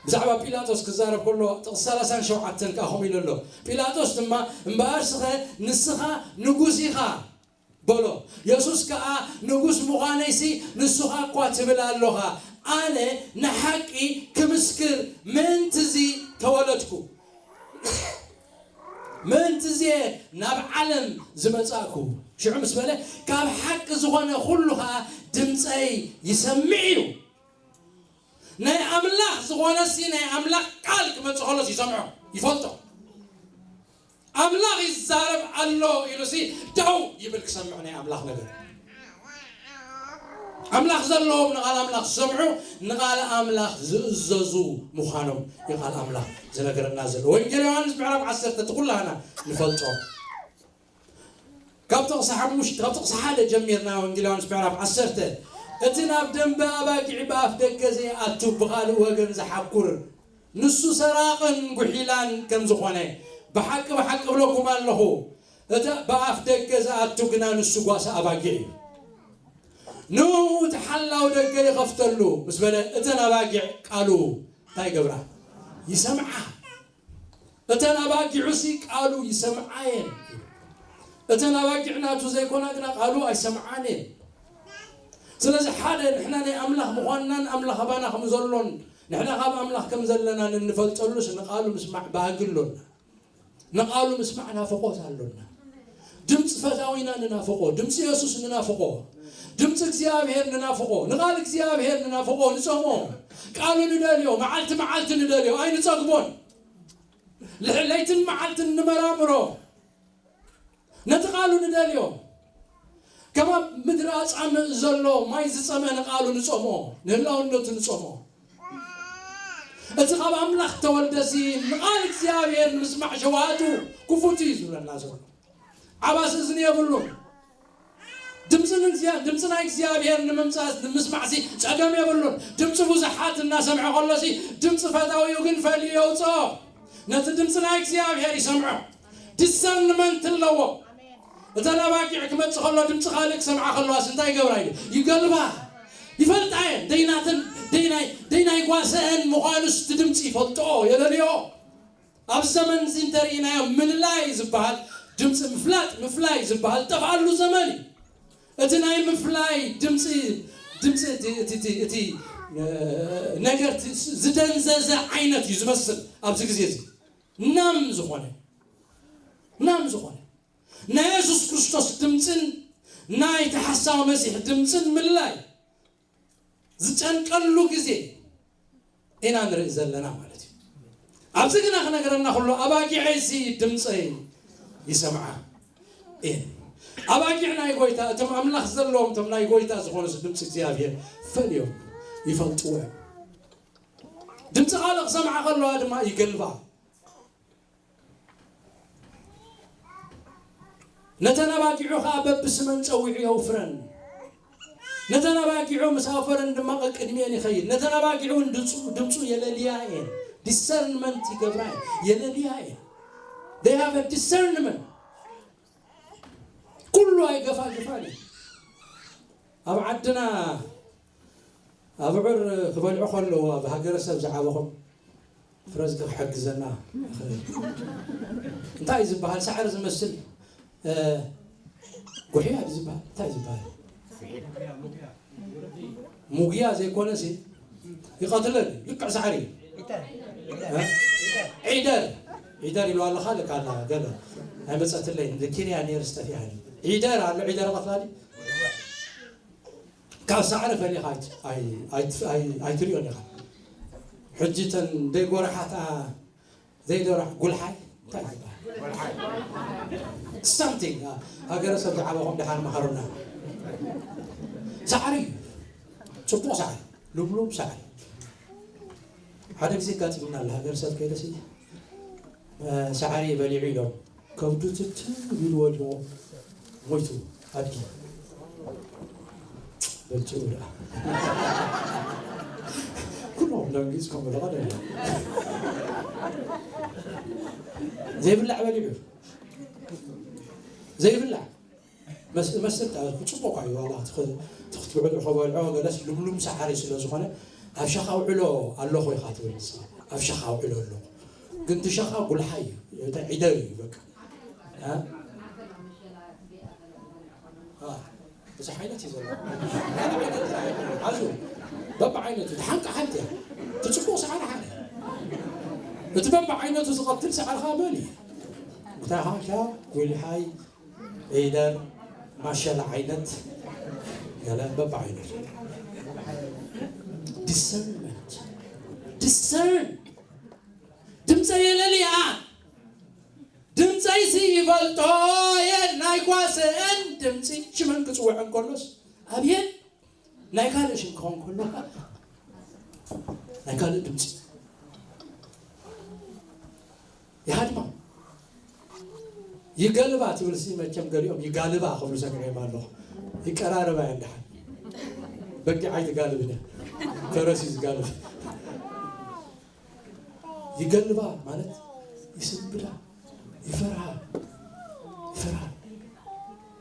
ብዛዕባ ጲላጦስ ክዛረብ ከሎ ጥቕሲ ሰላሳን ሸውዓተን ከኣ ከምኡ ኢሉ ኣሎ። ጲላጦስ ድማ፣ "እምበኣርስኸ ንስኻ ንጉስ ኢኻ?" በሎ። የሱስ ከኣ፣ "ንጉስ ምዃነይሲ ንስኻ እኳ ትብል ኣሎኻ። ኣነ ንሓቂ ክምስክር ምእንት'ዚ ተወለድኩ። ምእንት'ዚ እየ ናብ ዓለም ዝመጻእኩ።" ሽዑ ምስ በለ፣ "ካብ ሓቂ ዝኾነ ኩሉ ኸኣ ድምጸይ ይሰምዕ እዩ።" ናይ ኣምላኽ ዝኾነሲ ናይ ኣምላኽ ቃል ክመጽእ ከሎስ ይሰምዖ፣ ይፈልጦ። ኣምላኽ ይዛረብ ኣሎ ኢሉሲ ደው ይብል ክሰምዕ ናይ ኣምላኽ ነገር። ኣምላኽ ዘለዎም ንቓል ኣምላኽ ዝሰምዑ፣ ንቓል ኣምላኽ ዝእዘዙ ምዃኖም እዩ ቃል ኣምላኽ ዝነግረና ዘሎ። ወንጌል ዮሃንስ ምዕራፍ ዓሰርተ እቲ ኩላህና ንፈልጦ። ካብ ጥቕሲ ሓሙሽተ፣ ካብ ጥቕሲ ሓደ ጀሚርና ወንጌል ዮሃንስ ምዕራፍ ዓሰርተ፣ "እቲ ናብ ደንበ ኣባጊዕ ብኣፍ ደገ ዘይኣቱ ብኻልእ ወገን ዝሓኩር ንሱ ሰራቕን ጉሒላን ከም ዝኾነ ብሓቂ ብሓቂ እብለኩም ኣለኹ። እቲ ብኣፍ ደገ ዝኣቱ ግና ንሱ ጓሳ ኣባጊዕ እዩ። ንኡ እቲ ሓላው ደገ ይኸፍተሉ" ምስ በለ፣ እተን ኣባጊዕ ቃሉ እንታይ ይገብራ? ይሰምዓ። እተን ኣባጊዑሲ ቃሉ ይሰምዓ እየን። እተን ኣባጊዕ ናቱ ዘይኮና ግና ቃሉ ኣይሰምዓን እየን። ስለዚ ሓደ ንሕና ናይ ኣምላኽ ምዃንናን ኣምላኽ ኣባና ከም ዘሎን ንሕና ካብ ኣምላኽ ከም ዘለናን እንፈልጠሉስ ንቃሉ ምስማዕ ባህጊ ኣሎና። ንቃሉ ምስማዕ ናፍቖት ኣሎና። ድምፂ ፈታዊና ንናፍቖ፣ ድምፂ የሱስ ንናፍቖ፣ ድምፂ እግዚኣብሔር ንናፍቖ፣ ንቃል እግዚኣብሔር ንናፍቖ፣ ንፀምኦ። ቃሉ ንደልዮ፣ መዓልቲ መዓልቲ ንደልዮ፣ ኣይንፀግቦን። ልሕ-፣ ለይትን መዓልትን ንመራምሮ፣ ነቲ ቃሉ ንደልዮ። ከም ኣብ ምድሪ ኣጻምእ ዘሎ ማይ ዝጸምአ ንቃሉ ንጸምኦ፣ ንህላውነቱ ንጸምኦ። እቲ ካብ ኣምላኽ ተወልደሲ ንቓል እግዚኣብሔር ንምስማዕ ሸውሃቱ ክፉት እዩ ዝብለና ዘሎ። ዓባስ እዝኒ የብሉን። ድምፂ ንእግዚኣ-፣ ድምፂ ናይ እግዚኣብሔር ንምምፃእ ንምስማዕሲ ጸገም የብሉን። ድምፂ ብዙሓት እናሰምዐ ከሎሲ ድምፂ ፈታዊኡ ግን ፈልዩ የውፅኦ። ነቲ ድምፂ ናይ እግዚኣብሔር ይሰምዖ። ዲሰርንመንት ኣለዎ። እተን ኣባጊዕ ክመፅእ ከሎ ድምፂ ካልእ ክሰምዓ ከለዋስ እንታይ ይገብራ እዩ? ይገልባ። ይፈልጣ እየን። ደይናተን፣ ደይናይ፣ ደይናይ ጓሰአን ምዃኑስ እቲ ድምፂ ይፈልጥኦ፣ የለልዮ። ኣብ ዘመን እዚ እንተርኢናዮ ምልላይ ዝበሃል ድምፂ ምፍላጥ፣ ምፍላይ ዝበሃል ጠፍኣሉ ዘመን እዩ። እቲ ናይ ምፍላይ ድምፂ፣ ድምፂ እቲ፣ እቲ፣ እቲ፣ እቲ፣ እ፣ ነገር እቲ ዝደንዘዘ ዓይነት እዩ ዝመስል ኣብዚ ግዜ እዚ። ናም ዝኾነ፣ ናም ዝኾነ ናይ የሱስ ክርስቶስ ድምፅን ናይ እቲ ሓሳዊ መሲሕ ድምፅን ምልላይ ዝጨንቀሉ ግዜ ኢና ንርኢ ዘለና ማለት እዩ። ኣብዚ ግና ክነገረና ከሎ ኣባጊዐይሲ ድምፀይ ይሰምዓ እየን። ኣባጊዕ ናይ ጎይታ፣ እቶም ኣምላኽ ዘለዎም፣ እቶም ናይ ጎይታ ዝኾኑስ ድምፂ እግዚኣብሔር ፈልዮም ይፈልጥዎ እዮም። ድምፂ ካልእ ክሰምዓ ከለዋ ድማ ይገልባ። ነተን ኣባጊዑ ኸኣ በብስመን ጸዊዑ የውፍረን። ነተን ኣባጊዑ ምስ ኣውፈረን ድማ ቀቅድሚኤን ይኸይድ። ነተን ኣባጊዑ እውን ድምፁ፣ ድምፁ የለልያ እየን። ዲሰርንመንት ይገብራ እየን። የለልያ እየን። They have a discernment። ኩሉ ኣይገፋግፋን እዩ። ኣብ ዓድና ኣብዑር ክበልዑ ከለዉ ኣብ ሃገረሰብ ዝዓበኹም ፍረዝጊ ክሕግዘና ይኽእል። እንታይ እዩ ዝበሃል? ሳዕሪ ዝመስል፣ እ፣ ጉሕያ እዩ ዝበሃል። እንታይ እዩ ዝበሃል? ሙግያ ዘይኮነሲ ይቐትለን። ልክዕ ሳዕሪ እዩ። ዒደር። ዒደር። ዒደር ኢሉ ኣለኻ፣ ልክ ኣላ፣ ገለ ኣይመጸትለይን። ልኪንያ ነይርስ ጠፊኣኒ። ዒደር ኣሎ፣ ዒደር ይቐትላ ድዩ? ካብ ሳዕሪ ፈሊኻ ኣይ-፣ ኣይ-፣ ኣይ-፣ ኣይትሪኦን ኢኻ። ሕጂ እተን ዘይጎረሓታ፣ ዘይደርሕ ጉልሓይ እንታይ ይበሃል? ሳምቲንግ፣ አ፣ ሃገረሰብ ዝዓበኹም ደሓን መኸሩና። ሳዕሪ፣ ጽቡቕ ሳዕሪ፣ ልምሉም ሳዕሪ። ሓደ ግዜ ኣጋጢሙና ኣሎ፣ ሃገረሰብ ከይደሲ፣ እ፣ ሳዕሪ በሊዑ ኢሎም ከብዱ ትትን ኢሉ ወዲቑ ሞይቱ። ኣድጊ በልጭው ደኣ። ኩሎም ደንጊጽ ከም በለኻ ደንጊጽ። ዘይብላዕ በሊዑ። ዘይብላዕ። መስ-፣ መስል ካ-፣ ጽቡቕ እዩ ዋላ ትኽ-፣ ትኽትብዕሉ ከበልዖ ገለስ ልምሉም ሰዓሪ ስለ ዝኾነ ኣብ ሸኻ ውዕሎ ኣለኹ ኢኻ ትብል ንስኻ። ኣብ ሸኻ ውዕሎ ኣለኹ። ግን እቲ ሸኻ ጉልሓ እዩ። እቲ ዒደር እዩ በቃ። እ? አ፣ ብዙሕ ዓይነት እዩ ዘሎ። ሓደ ዓይነት ጥራይ ኣይኮነን። ሓዙ፣ በብዓይነቱ፣ እቲ ሓንቃ ሓንቲ እያ። እቲ ጽቡቕ ሰዓሪ ሓደ። እቲ በብዓይነቱ ዝቐትል ሰዓሪ ኸኣ መን እዩ? እንታይ ሓንካ? ጉልሓይ፣ ዒደር፣ ማሸላ ዓይነት፣ ገለ በብዓይነቱ። ዲሰርንመንት። ዲሰርን። ድምፀ የለልያ። ድምፀይሲ ይፈልጦ እየ፣ ናይ ጓሰአን ድምፂ ሽመን ክፅውዐ እንከሎስ፣ ኣብየት ናይ ካልእ ሽም ክኸውን ከሎ፣ ናይ ካልእ ድምፂ ይሃድማ። ይገልባ ትብልሲ መቸም ገሊኦም ይጋልባ ክብሉ ሰሚዐዮም ኣለኹ። ይቀራረባ እየን ደሓን። በጊዕ ኣይትጋልብን እያ። ፈረስ እዩ ዝጋልብ። ይገልባ ማለት ይስብዳ፣ ይፈርሃ፣ ይፈርሃ።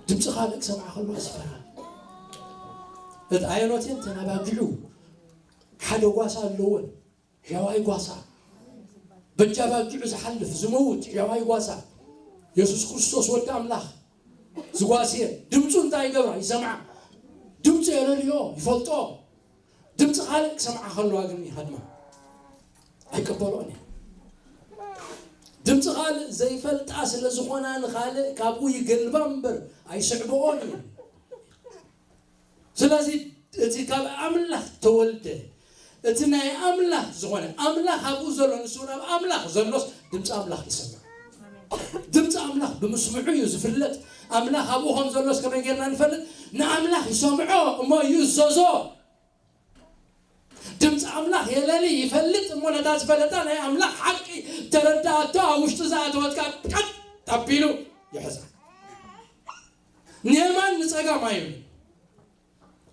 ድምፂ ካልእ ክሰምዓ ከለዋስ ይፈርሃ። እት ኣየኖት እየን ተናባጊዑ ሓደ ጓሳ ኣለወን። ሕያዋይ ጓሳ፣ በጃ ኣባጊዑ ዝሓልፍ ዝመውት ሕያዋይ ጓሳ፣ የሱስ ክርስቶስ ወዲ ኣምላኽ ዝጓስየ ድምፁ እንታይ ይገብራ? ይሰምዓ። ድምፁ የለልዮ፣ ይፈልጦ። ድምፂ ካልእ ክሰምዓ ከለዋ ግን ይሃድማ። ኣይቀበልኦን እየ። ድምፂ ካልእ ዘይፈልጣ ስለ ዝኾና ንኻልእ ካብኡ ይገልባ እምበር ኣይስዕብኦን እየን። ስለዚ እቲ ካብ ኣምላኽ ተወልደ፣ እቲ ናይ ኣምላኽ ዝኾነ፣ ኣምላኽ ኣብኡ ዘሎ፣ ንሱ ናብ ኣምላኽ ዘሎስ ድምፂ ኣምላኽ ይሰምዕ። ድምፂ ኣምላኽ ብምስምዑ እዩ ዝፍለጥ። ኣምላኽ ኣብኡ ከም ዘሎስ ከመይ ጌርና ንፈልጥ? ንኣምላኽ ይሰምዖ እሞ ይእዘዞ። ድምፂ ኣምላኽ የለሊ ይፈልጥ እሞ ነታ ዝፈለጣ ናይ ኣምላኽ ሓቂ ተረዳኣቶ ኣብ ውሽጡ ዝኣተወት ቃል ቀጥ ኣቢሉ ይሕዛ። ንየማን ንፀጋም ኣይብልን።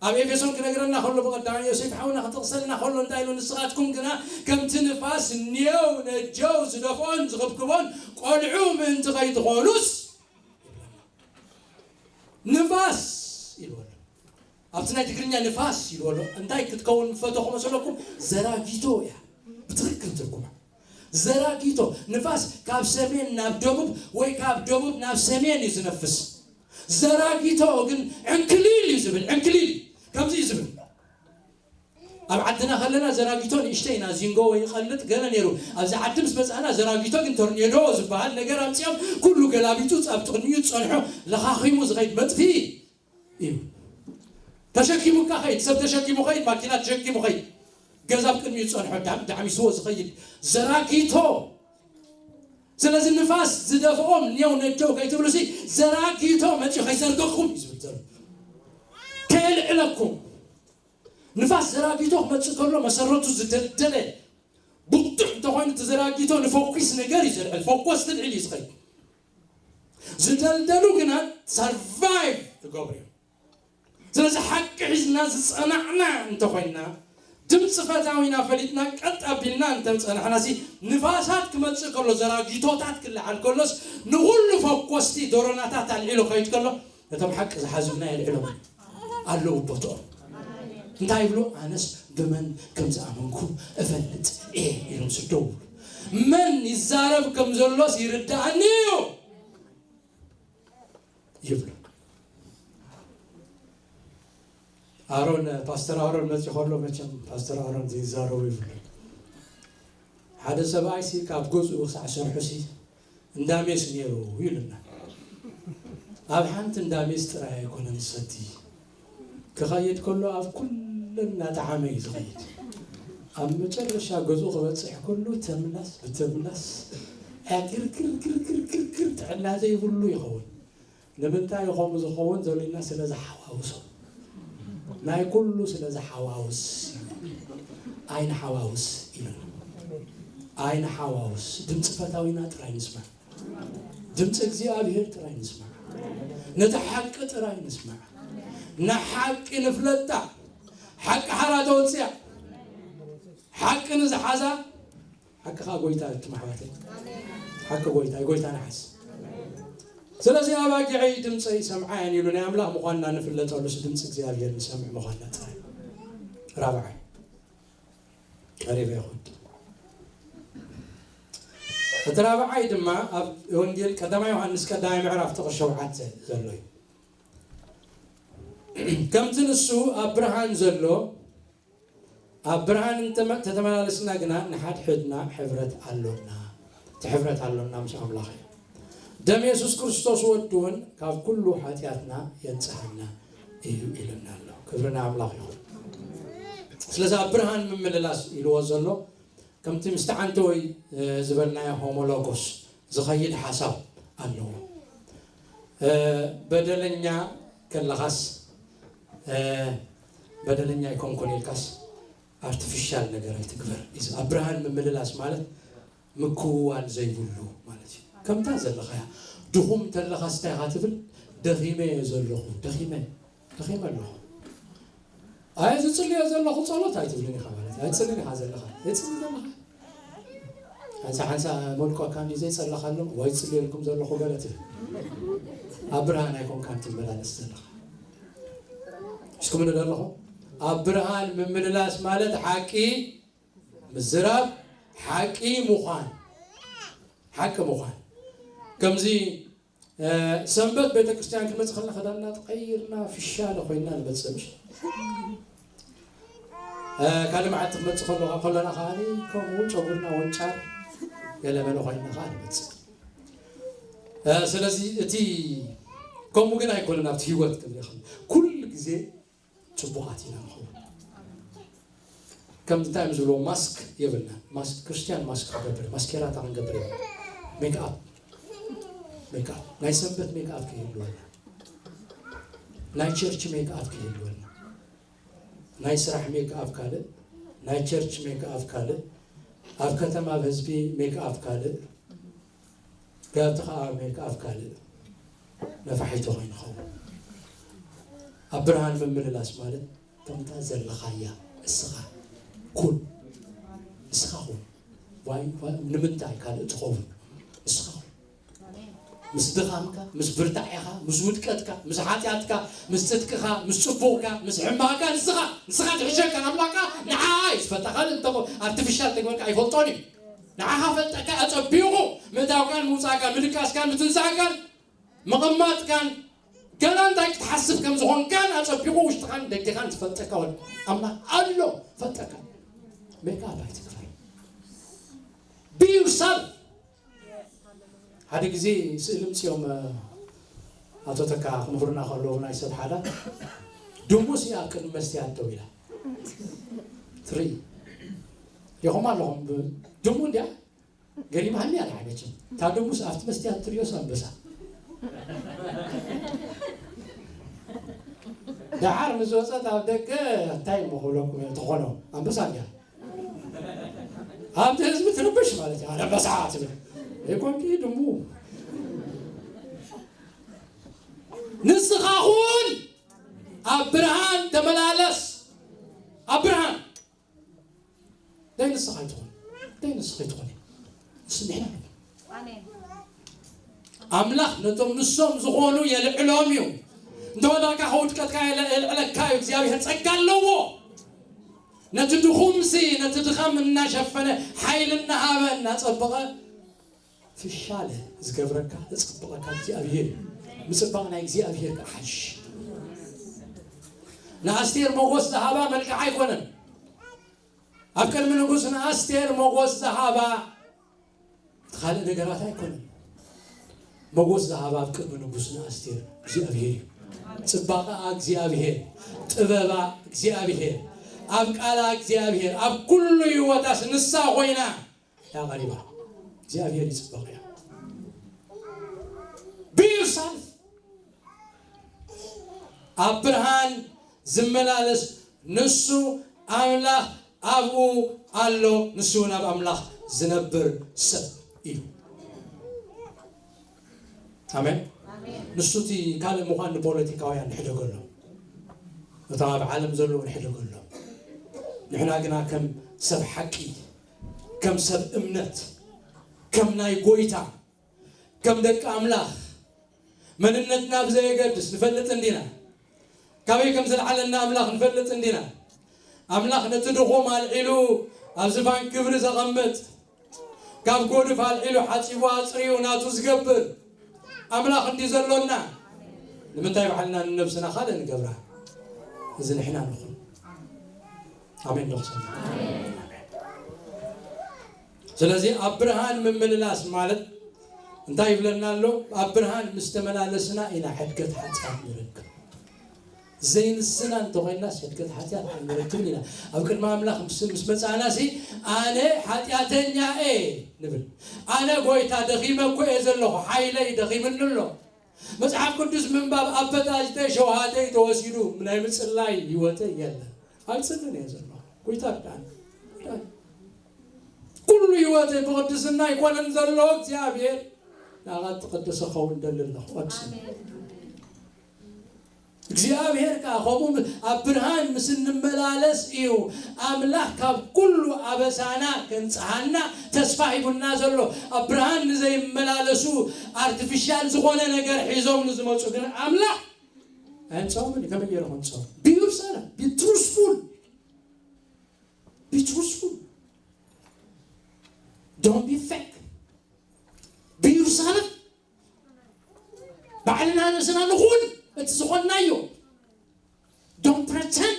ኣብ ኤፌሶን ክነግረና ከሎ ብቐዳማይ ዮሴፍ ሓውና ክጥቕሰልና ከሎ እንታይ ኢሉ? ንስኻትኩም ግና ከምቲ ንፋስ ኔው ነጀው ዝደፍኦን ዝኽብክቦን ቆልዑ ምእንቲ ከይትኾኑስ ንፋስ ኢልዎ ኣሎ። ኣብቲ ናይ ትግርኛ ንፋስ ኢልዎ ኣሎ። እንታይ ክትከውን ፈተኹ መሰለኩም? ዘራጊቶ እያ ብትኽክል ትርጉማ። ዘራጊቶ ንፋስ ካብ ሰሜን ናብ ደቡብ ወይ ካብ ደቡብ ናብ ሰሜን እዩ ዝነፍስ። ዘራጊቶ ግን ዕንክሊል እዩ ዝብል። ዕንክሊል ከምዚ እዩ ዝብል። ኣብ ዓድና ከለና ዘራጊቶ ንእሽተይ ኢና፣ ዚንጎ ወይ ይቐልጥ ገለ ነይሩ። ኣብዚ ዓዲ ምስ መጻእና ዘራጊቶ ግን ቶርኔዶ ዝበሃል ነገር ኣምጺኦም ኩሉ ገላቢጡ ጻብ ጥቕንዩ ጸንሖ ለኻኺሙ ዝኸይድ መጥፊ እዩ። ተሸኪሙካ ኸይድ፣ ሰብ ተሸኪሙ ኸይድ፣ ማኪና ተሸኪሙ ኸይድ፣ ገዛ ኣብ ቅድሚኡ ጸንሖ ዳም-፣ ዳዕሚስዎ ዝኸይድ ዘራጊቶ። ስለዚ ንፋስ ዝደፍኦም ኔው ነጀው ከይትብሉ ሲ ዘራጊቶ መጺኡ ከይዘርገኩም እዩ ዝብል ዘሎ። ከየልዕለኩም። ንፋስ ዘራጊቶ ክመጽእ ከሎ መሰረቱ ዝደልደለ ብቕጡዕ እንተኾይኑ እቲ ዘራጊቶ ንፎኪስ ነገር እዩ ዘልዕል። ፎኮስ ትልዕል እዩ ዝኸይድ። ዝደልደሉ ግና ሰርቫይቭ ይገብሩ እዮም። ስለዚ ሓቂ ሒዝና ዝጸናዕና እንተኾይንና፣ ድምፂ ፈታዊና ፈሊጥና ቀጥ ኣቢልና እንተጸናሕናሲ፣ ንፋሳት ክመጽእ ከሎ፣ ዘራጊቶታት ክለዓል ከሎስ፣ ንኹሉ ፈኮስቲ ዶሮናታት ኣልዒሉ ከይድ ከሎ፣ ነቶም ሓቂ ዝሓዙ ግና የልዕሎም ኣለዉ ቦትኦም። እንታይ ይብሉ? ኣነስ ብመን ከም ዝኣመንኩ እፈልጥ እየ ኢሎም ስደው። መን ይዛረብ ከም ዘሎስ ይርዳእኒ እዩ ይብሉ። ኣሮን፣ ፓስተር ኣሮን መፂ ከሎ መቸም ፓስተር ኣሮን ዘይዛረቡ ይብሉ። ሓደ ሰብኣይ ሲ ካብ ገዝኡ ክሳዕ ሰርሑ ሲ እንዳሜስ ነይሩ ይብልና። ኣብ ሓንቲ እንዳሜስ ጥራይ ኣይኮነን ዝሰቲ። ክኸይድ ከሎ ኣብ ኩለን እናጠዓመ እዩ ዝኸይድ። ኣብ መጨረሻ ገዝኡ ክበፅሕ ከሎ ተምላስ ብተምላስ ዕግርግርግርግርግር ጥዕና ዘይብሉ ይኸውን። ንምንታይ እዩ ከምኡ ዝኸውን ዘሎ ኢልና ስለ ዝሓዋውሶ፣ ናይ ኩሉ ስለ ዝሓዋውስ ኣይንሓዋውስ ኢሉና። ኣይንሓዋውስ፣ ድምፂ ፈታዊና ጥራይ ንስማዕ። ድምፂ እግዚኣብሔር ጥራይ ንስማዕ። ነቲ ሓቂ ጥራይ ንስማዕ። ንሓቂ ንፍለጣ። ሓቂ ሓራ ተወፅያ። ሓቂ ንዝሓዛ ሓቂ ኸዓ ጎይታ እዩ፣ ትማሕባተይ። ሓቂ ጎይታ እዩ፣ ጎይታ ንሓስ። ስለዚ ኣባጊዐይ ድምፀይ ሰምዓ እየን ኢሉ ናይ ኣምላኽ ምዃንና ንፍለጠሉ ድምፂ እግዚኣብሔር ንሰምዕ ምዃንና ጥራይ። ራብዓይ ቀሪበ ይኹድ። እቲ ራብዓይ ድማ ኣብ ወንጌል ቀዳማይ ዮሃንስ ቀዳማይ ምዕራፍ ጥቕስ ሸውዓተ ዘሎ እዩ። ከምቲ ንሱ ኣብ ብርሃን ዘሎ፣ ኣብ ብርሃን እንተመ-፣ ተተመላለስና ግና ንሓድሕድና ሕብረት ኣሎና። እቲ ሕብረት ኣሎና ምስ ኣምላኽ እዩ። ደም የሱስ ክርስቶስ ወዱ እውን ካብ ኩሉ ሓጢኣትና የንጽሃና እዩ ኢሉና ኣሎ። ክብሪ ንኣምላኽ ይኹን። ስለዚ ኣብ ብርሃን ምምልላስ ኢልዎ ዘሎ ከምቲ ምስቲ ዓንተወይ፣ እ፣ ዝበልናዮ ሆሞሎጎስ ዝኸይድ ሓሳብ ኣለዎ። እ፣ በደለኛ ከለኻስ፣ እ፣ በደለኛ ኣይኮንኩን ኢልካስ ኣርቲፊሻል ነገር ኣይትግበር። እዚ ኣብ ብርሃን ምምልላስ ማለት ምክውዋል ዘይብሉ ማለት እዩ። ከምታ ዘለኻያ ድኹም እንተለኻስ እንታይ ኢኻ ትብል? ደኺመ እየ ዘለኹ፣ ደኺመ፣ ደኺመ ኣለኹ። ኣይ ዝጽልዮ ዘለኹ ጸሎት ኣይትብልን ኢኻ ማለት እዩ። ኣይትጽልን ኢኻ ዘለኻ። ኣይትጽልን ዘለኻ። ሓንሳ ሓንሳ ሞልቋካ እንዲ ዘይጸለኻሎም ወይ ጽልየልኩም ዘለኹ ገለ ትብል። ኣብ ብርሃን ኣይኮንካን ትመላለስ ዘለኻ። እስኩም ንደለኹ ኣብ ብርሃን ምምልላስ ማለት ሓቂ ምዝራብ፣ ሓቂ ምዃን፣ ሓቂ ምዃን። ከምዚ እ፣ ሰንበት ቤተክርስትያን ክንመጽእ ከለና ክዳንና ተቐይርና ፍሻለ ኮይንና ንመጽእ፣ ምሽ? እ፣ ካልእ መዓልቲ ክመጽእ ከሎ-፣ ከለና ከኣ ከምኡ ጨጉርና ወንጫር ገለመለ ኮይንና ከኣ ንመጽእ። እ፣ ስለዚ እቲ ከምኡ ግን ኣይኮነን ኣብቲ ህይወት ክንረኽብ። ኩሉ ግዜ ጽቡቓት ኢና ንኸውን። ከም እንታይ እዮም ዝብልዎ? ማስክ የብልና። ማስክ፣ ክርስቲያን ማስክ ክገብር፣ ማስኬራ እንታይ ክንገብር የብልና። ሜክኣፕ፣ ሜክኣፕ፣ ናይ ሰንበት ሜክኣፕ ከይህልወና፣ ናይ ቸርች ሜክኣፕ ከይህልወና። ናይ ስራሕ ሜክኣፕ ካልእ፣ ናይ ቸርች ሜክኣፕ ካልእ፣ ኣብ ከተማ፣ ኣብ ህዝቢ ሜክኣፕ ካልእ፣ ጋብቲ ከዓ ሜክኣፕ ካልእ። ነፋሒቶ ኮይኑ ኸውን። ኣብ ብርሃን ምምልላስ ማለት ከምታ ዘለኻያ እስኻ ኩን። እስኻ ኩን። ዋይ፣ ዋይ፣ ንምንታይ ካልእ ትኸውን? እስኻ ኩን። ምስ ድኻምካ፣ ምስ ብርታዕኻ፣ ምስ ውድቀትካ፣ ምስ ሓጢኣትካ፣ ምስ ጽድቅኻ፣ ምስ ጽቡቕካ፣ ምስ ሕማቕካ፣ ንስኻ፣ ንስኻ ትሕሸካ። ኣምላኽካ ንዓኻ እዩ ዝፈልጣ። ካልእ እንተኾ ኣርቲፊሻል ተግበርካ ኣይፈልጦን እዩ። ንዓኻ ፈልጠካ፣ ኣጸቢቑ ምእታውካን ምውጻእካን፣ ምድቃስካን ምትንሳእካን፣ ምቕማጥካን፣ ገና እንታይ ክትሓስብ ከም ዝኾንካን ኣጸቢቑ ውሽጥኻን ደገኻን ዝፈልጠካ ወዲ ኣምላኽ ኣሎ። ፈልጠካ። ሜክኣፕ ኣይትግበር። Be yourself። ሓደ ግዜ ስእሊ ምጽኦም፣ ኣቶ ተካ ክምህሩና ከለዉ፣ ናይ ሰብ ሓዳር ድሙስ እያ ኣብ ቅድሚ መስትያት ደው ኢላ ትርኢ። ሪኢኹም ኣለኹም። ብ-፣ ድሙ እንድያ ገሪማኒ ኣላ። መቸም እታ ድሙስ ኣብቲ መስትያት ትርእዮስ ኣንበሳ። ደሓር ምስ ወጸት ኣብ ደገ እንታይ እሞ ክብለኩም እየ፣ ተኾኖ ኣንበሳ እንድያ። ኣብቲ ህዝቢ ትርብሽ ማለት እዩ። ኣንበሳ ትብል። ኣይኮንኪ ድሙ። ንስኻ ኹን፣ ኣብ ብርሃን ተመላለስ። ኣብ ብርሃን። ደይ ንስኻ ኣይትኹን። ደይ ንስኻ ኣይትኹን። ንስ ንሕና ንኹን። ኣሜን። ኣምላኽ ነቶም ንሶም ዝኾኑ የልዕሎም እዩ። እንተወደቕካ ከውድቀትካ የለ-፣ የልዕለካ እዩ። እግዚኣብሔር ጸጋ ኣለዎ። ነቲ ድኹምሲ፣ ነቲ ድኻም እናሸፈነ፣ ሓይሊ እናሃበ፣ እናጸበቐ፣ ፍሻለ ዝገብረካ፣ ዘጸብቐካ እግዚኣብሔር እዩ። ምጽባቕ ናይ እግዚኣብሔር ክሓሽ። ንኣስቴር ሞጎስ ዝሃባ መልክዓ ኣይኮነን። ኣብ ቅድሚ ንጉስ ንኣስቴር ሞጎስ ዝሃባ እቲ ካልእ ነገራት ኣይኮነን። ሞጎስ ዝሃባ ኣብ ቅድሚ ንጉስ ንኣስቴር እግዚኣብሔር እዩ። ጽባቐኣ እግዚኣብሔር፣ ጥበባ እግዚኣብሔር፣ ኣብ ቃላ እግዚኣብሔር፣ ኣብ ኩሉ ህይወታስ ንሳ ኮይና እያ ቀሪባ። እግዚኣብሔር ይጽበቕ እያ። Be yourself። ኣብ ብርሃን ዝመላለስ ንሱ ኣምላኽ ኣብኡ ኣሎ፣ ንሱ እውን ኣብ ኣምላኽ ዝነብር ሰብ እዩ። ኣሜን። ኣሜን። ንሱ እቲ ካልእ ምዃን ንፖለቲካውያን ንሕደገሎም፣ እቶም ኣብ ዓለም ዘለዉ ንሕደገሎም። ንሕና ግና ከም ሰብ ሓቂ፣ ከም ሰብ እምነት፣ ከም ናይ ጎይታ፣ ከም ደቂ ኣምላኽ መንነትና ብዘየገድስ ንፈልጥ እንዲና። ካበይ ከም ዝለዓለና ኣምላኽ ንፈልጥ እንዲና። ኣምላኽ ነቲ ድኹም ኣልዒሉ ኣብ ዝፋን ክብሪ ዘቐምጥ፣ ካብ ጎድፍ ኣልዒሉ ሓጺቡ ኣጽሪዩ ናቱ ዝገብር ኣምላኽ እንዲ ዘሎና፣ ንምንታይ ባዕልና ንነብስና ካልእ ንገብራ? እዚ ንሕና ንኹን። ኣሜን ዶ ክሰምዕ? ስለዚ ኣብ ብርሃን ምምልላስ ማለት እንታይ ይብለና ኣሎ? ኣብ ብርሃን ምስ ተመላለስና ኢና ሕድገት ሓጢኣት ንረክብ። ዘይንስና እንተኾይናስ ሕድገት ሓጢኣት ኣይንረክብን ኢና። ኣብ ቅድሚ ኣምላኽ ምስ፣ ምስ መጻእናሲ ኣነ ሓጢኣተኛ እየ ንብል። ኣነ ጎይታ ደኺመ እኮ እየ ዘለኹ፣ ሓይለይ ደኺምኒ ኣሎ። መጽሓፍ ቅዱስ ምንባብ ኣብ በታጅተይ ሸውሃተይ ተወሲዱ ናይ ምጽላይ ህይወተይ የለን። ኣይጽልን እየ ዘለኹ። ጎይታ እርዳኒ። እርዳኒ። ኩሉ ህይወተይ ብቕድስና ኣይኮነን ዘሎ። እግዚኣብሔር ናኻ ትቕድስ ኸውን ደሊ ኣለኹ። ቅድስና። ኣሜን። እግዚኣብሔር ከኣ ከምኡ ም-፣ ኣብ ብርሃን ምስ እንመላለስ እዩ ኣምላኽ ካብ ኩሉ ኣበሳና ከንጽሃና ተስፋ ሂቡና ዘሎ። ኣብ ብርሃን ንዘይመላለሱ ኣርቲፊሻል ዝኾነ ነገር ሒዞም ንዝመጹ ግን ኣምላኽ ኣየንጽሆምን እዩ። ከመይ ገይሩ ከንጽሆም? Be yourself, be truthful, be truthful, don't be fake, be yourself። ባዕልና ርእስና ንኹን እቲ ዝኾንናዮ። Don't pretend።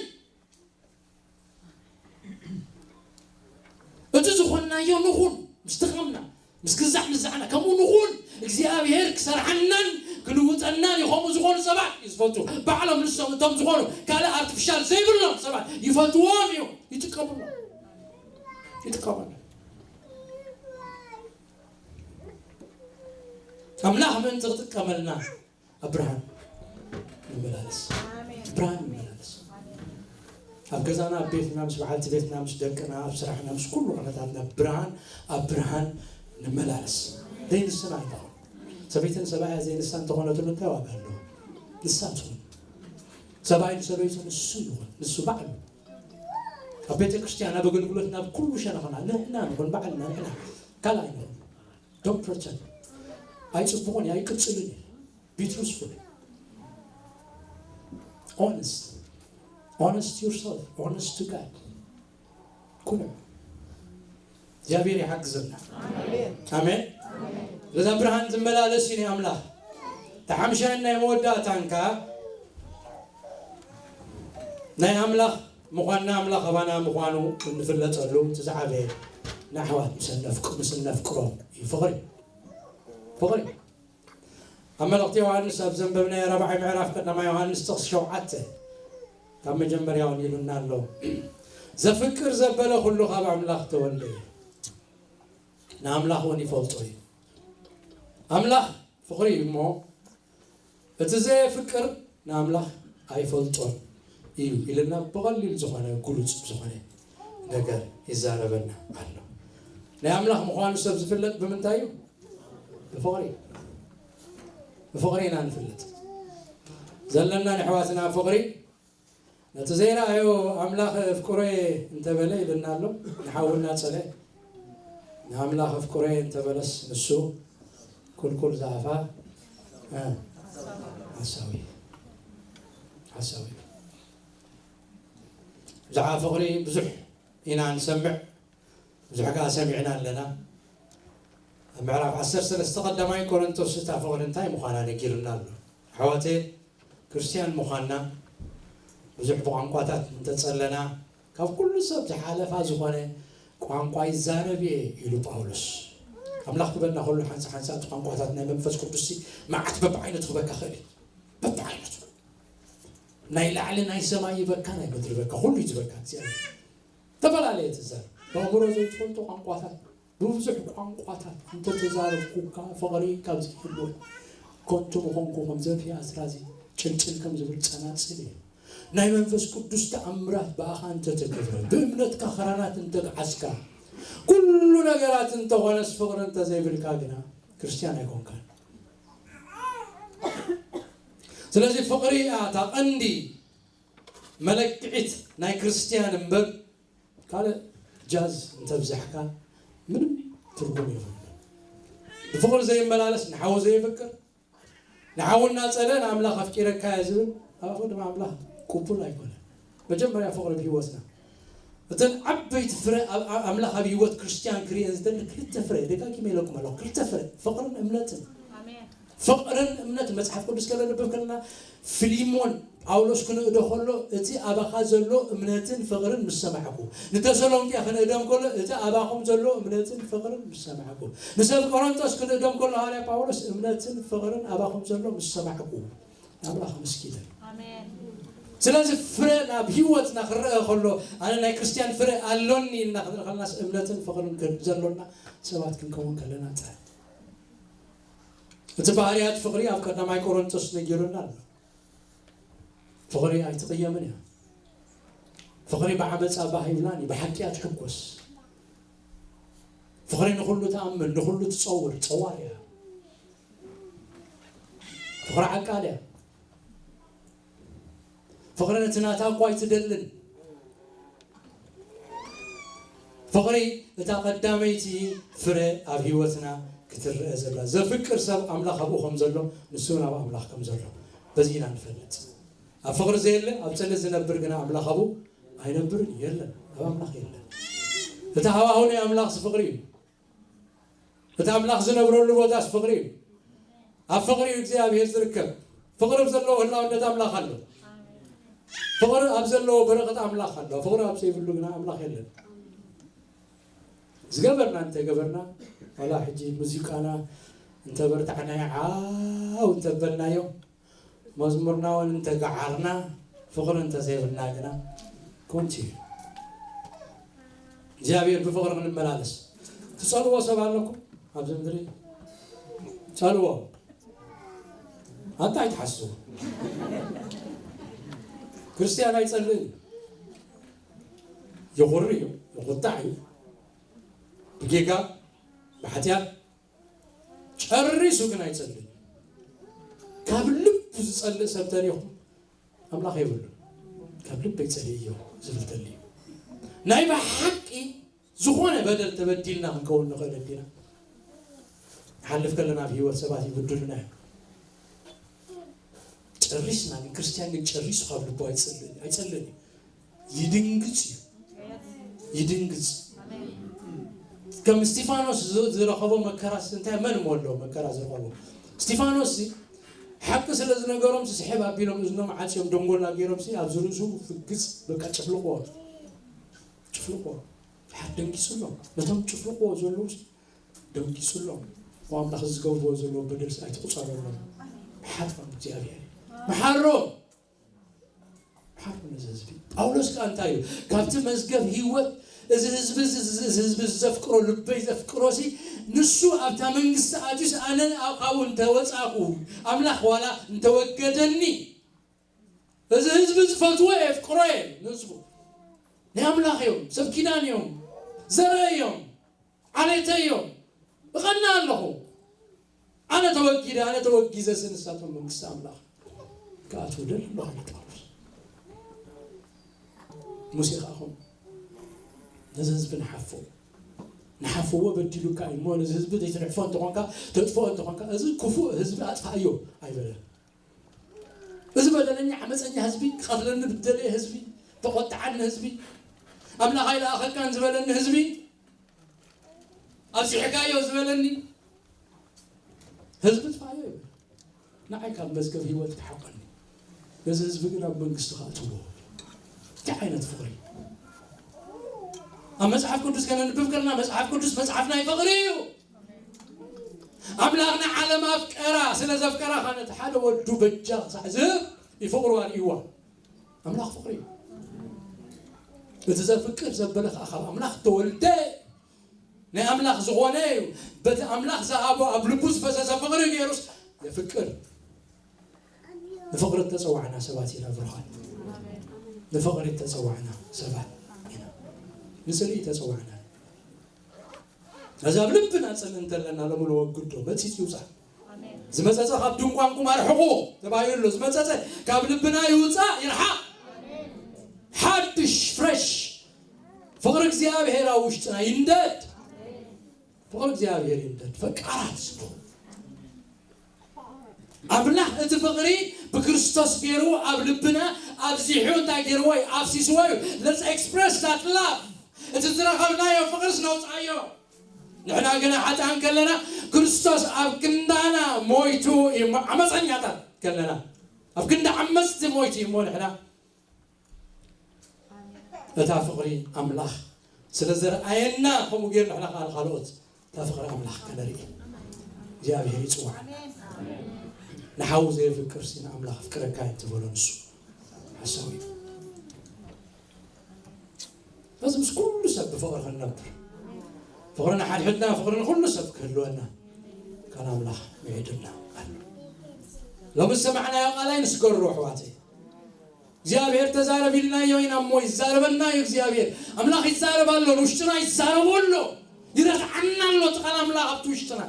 እቲ ዝኾንናዮ ንኹን፣ ምስ ድኻምና፣ ምስ ግዛዕ ምዛዕና፣ ከምኡ ንኹን። እግዚኣብሔር ክሰርሓናን ክልውጠናን እዩ። ከምኡ ዝኾኑ ሰባት እዩ ዝፈቱ። ባዕሎም ንሶም እቶም ዝኾኑ ካልእ ኣርቲፊሻል ዘይብሎም ሰባት ይፈትዎም እዩ፣ ይጥቀምሎም። ይጥቀመሉ። ኣምላኽ ምእንቲ ክጥቀመልና ኣብ ብርሃን ንመላለስ። ብርሃን ንመላለስ። ኣብ ገዛና፣ ኣብ ቤትና፣ ምስ በዓልቲ ቤትና፣ ምስ ደቅና፣ ኣብ ስራሕና፣ ምስ ኩሉ ኩነታትና ብርሃን፣ ኣብ ብርሃን ንመላለስ። ዘይንስና ኣይንኹን። ሰበይትን ሰብኣያ ዘይንሳ እንተኾነትሉ እንታይ ዋጋ ኣለዎ? ንሳ ትኹን። ሰብኣይ ንሰበይቱ ንሱ ይኹን፣ ንሱ ባዕሉ። ኣብ ቤተ ክርስቲያን፣ ኣብ ኣገልግሎት፣ ናብ ኩሉ ሸነኽና ንሕና ንኹን፣ ባዕልና ንሕና። ካልእ ኣይንኹን። Don't pretend። ኣይጽቡቕን እዩ፣ ኣይቅጽልን እዩ። Be truthful። Honest። Honest yourself። Honest to God። ኩኑ። እግዚኣብሔር ይሓግዘና። ኣሜን። ስለዛ ብርሃን ዝመላለስ እዩ ናይ ኣምላኽ። ተሓምሻን ናይ መወዳእታን ከኣ ናይ ኣምላኽ ምዃንና፣ ኣምላኽ ኣባና ምዃኑ እንፍለጠሉ እቲ ዝዓበየ ንኣሕዋት ምስ እነፍቅ-፣ ምስ እነፍቅሮም እዩ። ፍቕሪ። ፍቕሪ። ኣብ መልእኽቲ ዮሃንስ ኣብ ዘንበብናዮ ራብዓይ ምዕራፍ ቀዳማይ ዮሃንስ ጥቕሲ ሸውዓተ ካብ መጀመርያ እውን ኢሉና ኣሎ። "ዘፍቅር ዘበለ ኩሉ ካብ ኣምላኽ ተወልደ እዩ፣ ንኣምላኽ እውን ይፈልጦ እዩ። ኣምላኽ ፍቕሪ እዩ እሞ፣ እቲ ዘየፍቅር ንኣምላኽ ኣይፈልጦን እዩ" ኢልና ብቐሊል ዝኾነ፣ ግሉጽ ዝኾነ ነገር ይዛረበና ኣሎ። ናይ ኣምላኽ ምዃኑ ሰብ ዝፍለጥ ብምንታይ እዩ? ብፍቕሪ። ብፍቕሪ ኢና ንፍለጥ። ዘለና ንኣሕዋትና ፍቕሪ፣ ነቲ ዘይረኣዮ ኣምላኽ ኣፍቅሮየ እንተበለ ኢልና ኣሎ። ንሓው እናጸለ ንኣምላኽ ኣፍቅሮየ እንተበለስ፣ ንሱ ኩልኩል ዝኣፋ፣ እ፣ ሓሳዊ፣ ሓሳዊ። ብዛዕባ ፍቕሪ ብዙሕ ኢና ንሰምዕ፣ ብዙሕ ከኣ ሰሚዕና ኣለና። ኣብ ምዕራፍ ዓሰርተ ሰለስተ ቀዳማይ ቆሮንቶስ እታ ፍቕሪ እንታይ ምዃና ነጊሩና ኣሎ። ኣሕዋተየ፣ ክርስትያን ምዃንና ብዙሕ ብቋንቋታት እንተጸለና፣ ካብ ኩሉ ሰብ ዝሓለፋ ዝኾነ ቋንቋ ይዛረብ እየ ኢሉ ጳውሎስ። ኣምላኽ ክበና ከሎ ሓንሳ ሓንሳ እቲ ቋንቋታት ናይ መንፈስ ቅዱስ መዓት በብዓይነቱ ክበካ ክእል እዩ። በብዓይነቱ። ናይ ላዕሊ ናይ ሰማይ ይበካ፣ ናይ ምድሪ በካ፣ ኩሉ እዩ ዝበካ እግዚኣብሔር። ዝተፈላለየ ትዛረብ። ብኣእምሮ ዘይትፈልጦ ቋንቋታት፣ ብብዙሕ ቋንቋታት እንተተዛረብኩካ ፍቕሪ ካብዚ ይህልወን። ከንቱ ምኾንኩ ከም ዘፍያ ኣስራዚ ጭልጭል ከም ዝብል ጸናጽል እዩ። ናይ መንፈስ ቅዱስ ተኣምራት ብኣኻ እንተተገብረ፣ ብእምነትካ ኽራናት እንተግዓዝካ፣ ኩሉ ነገራት እንተኾነስ ፍቕሪ እንተዘይብልካ ግና ክርስትያን ኣይኮንካን። ስለዚ ፍቕሪ እያ እታ ቀንዲ መለክዒት ናይ ክርስትያን እምበር ካልእ ጃዝ እንተብዛሕካ ምንም ትርጉም የብሉን። ብፍቕሪ ዘይመላለስ ንሓዉ ዘየፍቅር፣ ንሓዉ እናጸለ ንኣምላኽ ኣፍቂረካ እየ ዝብል፣ ኣብ ኣፉ ድማ ኣምላኽ ቅቡል ኣይኮነን። መጀመርያ ፍቕሪ ብህይወትና። እተን ዓበይቲ ፍረ ኣብ-፣ ኣብ-፣ ኣምላኽ ኣብ ህይወት ክርስትያን ክርእየን ዝደሊ ክልተ ፍረ፣ ደጋጊመ ኢለኩም ኣለኹ፣ ክልተ ፍረ፣ ፍቕርን እምነትን። ኣሜን። ፍቕርን እምነትን መጽሓፍ ቅዱስ ከነንብብ ከለና፣ ፊሊሞን ጳውሎስ ክንእዶ ከሎ፣ እቲ ኣባኻ ዘሎ እምነትን ፍቕርን ምስ ሰማዕኩ። ንተሰሎንቄ ክንእዶም ከሎ፣ እቲ ኣባኹም ዘሎ እምነትን ፍቕርን ምስ ሰማዕኩ። ንሰብ ቆሮንቶስ ክንእዶም ከሎ፣ ሃዋርያ ጳውሎስ እምነትን ፍቕርን ኣባኹም ዘሎ ምስ ሰማዕኩ። ኣምላኽ ምስኪን እዩ። ኣሜን። ስለዚ ፍረ ናብ ህይወትና ክረአ ከሎ፣ ኣነ ናይ ክርስትያን ፍረ ኣሎኒ ኢልና ክንርኢ ከለናስ እምነትን ፍቕርን ክን-፣ ዘሎና ሰባት ክንከውን ከለና ጥራይ። እቲ ባህርያት ፍቕሪ ኣብ ቀዳማይ ቆሮንቶስ ነጊሩና ኣሎ። ፍቕሪ ኣይትቕየምን እያ። ፍቕሪ ብዓመጻ ባህ ይብላን እዩ፣ ብሓቂ እያ ትሕጎስ። ፍቕሪ ንኹሉ ትኣምን፣ ንኹሉ ትጸውር፣ ጸዋር እያ። ፍቕሪ ዓቃል እያ። ፍቕሪ ነቲ ናታ እኳ ኣይትደልን። ፍቕሪ እታ ቀዳመይቲ ፍረ ኣብ ህይወትና ክትረአ ዘላ። ዘፍቅር ሰብ ኣምላኽ ኣብኡ ከም ዘሎ፣ ንሱ እውን ኣብ ኣምላኽ ከም ዘሎ። በዚ ኢና ንፈልጥ። ኣብ ፍቕሪ ዘየለ፣ ኣብ ጽልኢ ዝነብር ግና ኣምላኽ ኣብኡ ኣይነብርን እዩ፣ የለን። ኣብ ኣምላኽ የለን። እቲ ሃዋሁ ናይ ኣምላኽ ፍቕሪ እዩ። እቲ ኣምላኽ ዝነብረሉ ቦታስ ፍቕሪ እዩ። ኣብ ፍቕሪ እዩ እግዚኣብሔር ዝርከብ። ፍቕሪ ኣብ ዘለዎ ህላውነት ኣምላኽ ኣሎ። ፍቕሪ ኣብ ዘለዎ በረኸት ኣምላኽ ኣሎ። ፍቕሪ ኣብ ዘይብሉ ግና ኣምላኽ የለን። ዝገበርና እንተገበርና፣ ዋላ ሕጂ ሙዚቃና እንተበርታዕናዮ፣ ዓው እንተበልናዮ፣ መዝሙርና እውን እንተገዓርና፣ ፍቕሪ እንተዘይብልና ግና ኮንቱ እዩ። እግዚኣብሔር ብፍቕሪ ክንመላለስ። ትጸልዎ ሰብ ኣለኩም ኣብዚ ምድሪ? ጸልዎ። ኣንታ ኣይትሓስቡ። ክርስትያን ኣይጸልእን እዩ። ይኹሪ እዩ፣ ይቑጣዕ እዩ። ብጌጋ፣ ብሓጢኣት ጨሪሱ ግን ኣይጸልእን። ካብ ልቡ ዝጸልእ ሰብ ተሪኹም ኣምላኽ የብሉን። ካብ ልበይ ጸልእዮ ዝብል ተልዩ። ናይ ብሓቂ ዝኾነ በደል ተበዲልና ክንከውን ንኽእል እንዲና። ንሓልፍ ከለና ኣብ ህይወት ሰባት ይብድሉና እዮም። ጨሪስና ግን፣ ክርስትያን ግን ጨሪሱ ካብ ልቡ ኣይጸልእን፣ ኣይጸልእን እዩ። ይድንግጽ እዩ። ይድንግጽ። ከም እስጢፋኖስ ዝ-፣ ዝረኸቦ መከራስ እንታይ፣ መን እሞ ኣሎ መከራ ዝረኸቦ? እስጢፋኖስ ሲ ሓቂ ስለ ዝነገሮም ሲ ስሕብ ኣቢሎም እዝኖም ዓጽዮም ደንጎላ ገይሮም ሲ ኣብዚ ርእሱ ፍግጽ በቃ ጭፍልቕዎ። ጭፍልቕዎ። ድሓር ደንጊጹሎም። ነቶም ጭፍልቕዎ ዘለዉ ሲ ደንጊጹሎም። ኦ ኣምላኽ ዝገብርዎ ዘለዉ በደል ሲ ኣይትቑጸረሎም። ምሓሮም እግዚኣብሔር። ምሓሮም። ሓር ነዚ ህዝቢ። ጳውሎስ ከኣ እንታይ እዩ? ካብቲ መዝገብ ህይወት እዚ ህዝቢ እዚ፣ እዚ፣ እዚ ህዝቢ እዚ ዘፍቅሮ፣ ልበይ ዘፍቅሮ ሲ ንሱ ኣብታ መንግስቲ ኣትዩስ ኣነ ካብኡ እንተወጻኹ፣ ኣምላኽ ዋላ እንተወገደኒ፣ እዚ ህዝቢ ዝፈትዎ የፍቅሮ እየ ንህዝቡ። ናይ ኣምላኽ እዮም፣ ሰብ ኪዳን እዮም፣ ዘርኢ እዮም። ዓሌተይ እዮም። እቐንእ ኣለኹ። ኣነ ተወጊደ፣ ኣነ ተወጊዘ፣ ንሳቶም መንግስቲ ኣምላኽ ክኣትዉ ደል ኣለኹ ኢሉ ጳውሎስ። ሙሴ ከኣ ኹም ነዚ ህዝቢ ንሓፎ። ንሓፍዎ በዲሉካ እዩ እሞ፣ ነዚ ህዝቢ ዘይትንሕፎ እንተኾንካ፣ ተጥፍኦ እንተኾንካ፣ እዚ ክፉእ ህዝቢ ኣጥፍኣዮ ኣይበለን። እዚ በደለኛ ዓመፀኛ ህዝቢ፣ ክቐትለኒ ብደለየ ህዝቢ፣ ተቆጥዓኒ ህዝቢ፣ ኣምላኽ ኣይለኣኸካን ዝበለኒ ህዝቢ፣ ኣብዚሕካዮ ዝበለኒ ህዝቢ ጥፋዮ ይብል። ንዓይ ካብ መዝገብ ህይወት ክሓቆኒ፣ ነዚ ህዝቢ ግን ኣብ መንግስቲ ከእትዎ። እንታይ ዓይነት ፍቕሪ? ኣብ መጽሓፍ ቅዱስ ከነንብብ ከለና፣ መጽሓፍ ቅዱስ መጽሓፍ ናይ ፍቕሪ እዩ። ኣምላኽ ንዓለም ኣፍቀራ፣ ስለ ዘፍቀራ ኸነ እቲ ሓደ ወዱ በጃ ክሳዕ ዝህብ ይፍቕሩ ኣርእይዋ። ኣምላኽ ፍቕሪ እዩ። እቲ ዘፍቅር ዘበለ ኸዓ ካብ ኣምላኽ ተወልደ፣ ናይ ኣምላኽ ዝኾነ እዩ። በቲ ኣምላኽ ዝሃቦ ኣብ ልቡ ዝፈሰሰ ፍቕሪ ገይሩስ የፍቅር። ንፍቕሪ እተጸዋዕና ሰባት ኢና ብሩኻት። ንፍቕሪ እተጸዋዕና ሰባት ኢና። ንጽልኢ ተጸዋዕና። ነዚ ኣብ ልብና ጽልኢ እንተለና ሎሚ ንወግዶ፣ መጺጽ ይውጻእ። ዝመጸጸ ካብ ድንኳንኩም ኣርሕቑ ተባሂሉ ኣሎ። ዝመጸጸ ካብ ልብና ይውጻእ፣ ይርሓቕ። ሓድሽ፣ ፍረሽ ፍቕሪ እግዚኣብሔር ኣብ ውሽጥና ይንደድ። ፍቕሪ እግዚኣብሔር ይንደድ። ፈቃራት ስቡ ኣምላኽ እቲ ፍቕሪ ብክርስቶስ ገይሩ ኣብ ልብና ኣብዚሑ እንታይ ገይርዎ እዩ? ኣፍሲስዎ እዩ። Let's express that love። እቲ ዝረኸብናዮ ፍቕርስ ነውፃዮ። ንሕና ግና ሓጥኣን ከለና ክርስቶስ ኣብ ክንዳና ሞይቱ እዩ። ዓመፀኛታት ከለና ኣብ ክንዲ ዓመፅቲ ሞይቱ እዩ እሞ ንሕና እታ ፍቕሪ ኣምላኽ ስለ ዘርኣየና፣ ከምኡ ጌርና ንሕና ከኣ ንኻልኦት እታ ፍቕሪ ኣምላኽ ከነርኢ እግዚኣብሔር ይጽውዓና። ንሓዉ ዘየፍቅር ሲ ንኣምላኽ ኣፍቅረካ እዩ ትበሎ ንሱ። ሓሳዊ እዩ። በዚ ምስ ኩሉ ሰብ ብፍቕሪ ክንነብር፣ ፍቕሪ ንሓድሕድና፣ ፍቕሪ ንኹሉ ሰብ ክህልወና፣ ካን ኣምላኽ ምዒድና ኣሎ። ሎሚ ዝሰማዕናዮ ቃል ኣይንስገሮ ኣሕዋተይ። እግዚኣብሔር ተዛረብ ኢልናዮ ኢና እሞ ይዛረበና እዩ እግዚኣብሔር። ኣምላኽ ይዛረብ ኣሎ፣ ንውሽጥና ይዛረቡ ኣሎ፣ ይረትዓና ኣሎ እቲ ቃል ኣምላኽ ኣብቲ ውሽጥና።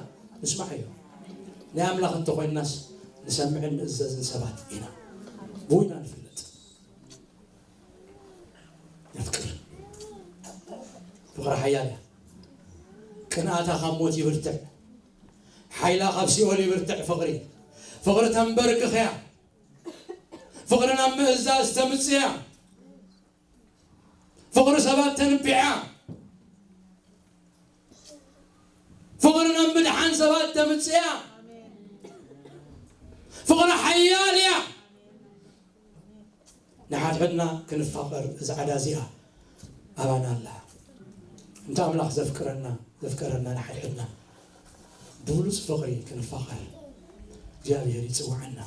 ንስማዕ እዩ። ናይ ኣምላኽ እንተኾይንናስ ንሰምዕን ንእዘዝን ሰባት ኢና። ብኡ ኢና ንፍለጥ። ነፍቅር። ፍቕሪ ሓያል እያ። ቅንኣታ ካብ ሞት ይብርትዕ። ሓይላ ካብ ሲኦል ይብርትዕ ፍቕሪ። ፍቕሪ ተንበርክኽ እያ። ፍቕሪ ናብ ምእዛዝ ተምጽእ እያ። ፍቕሪ ሰባት ተንብዕ እያ። ፍቕሪ ናብ ምድሓን ሰባት ተምጽእ እያ። ፍቕሪ ሓያል እያ። ንሓድሕድና ክንፋቐር እዛ ዕዳ እዚኣ ኣባና ኣላ። እንተ ኣምላኽ ዘፍቅረና፣ ዘፍቀረና ንሓድሕድና ብብሉጽ ፍቕሪ ክንፋቐር እግዚኣብሔር ይጽውዓና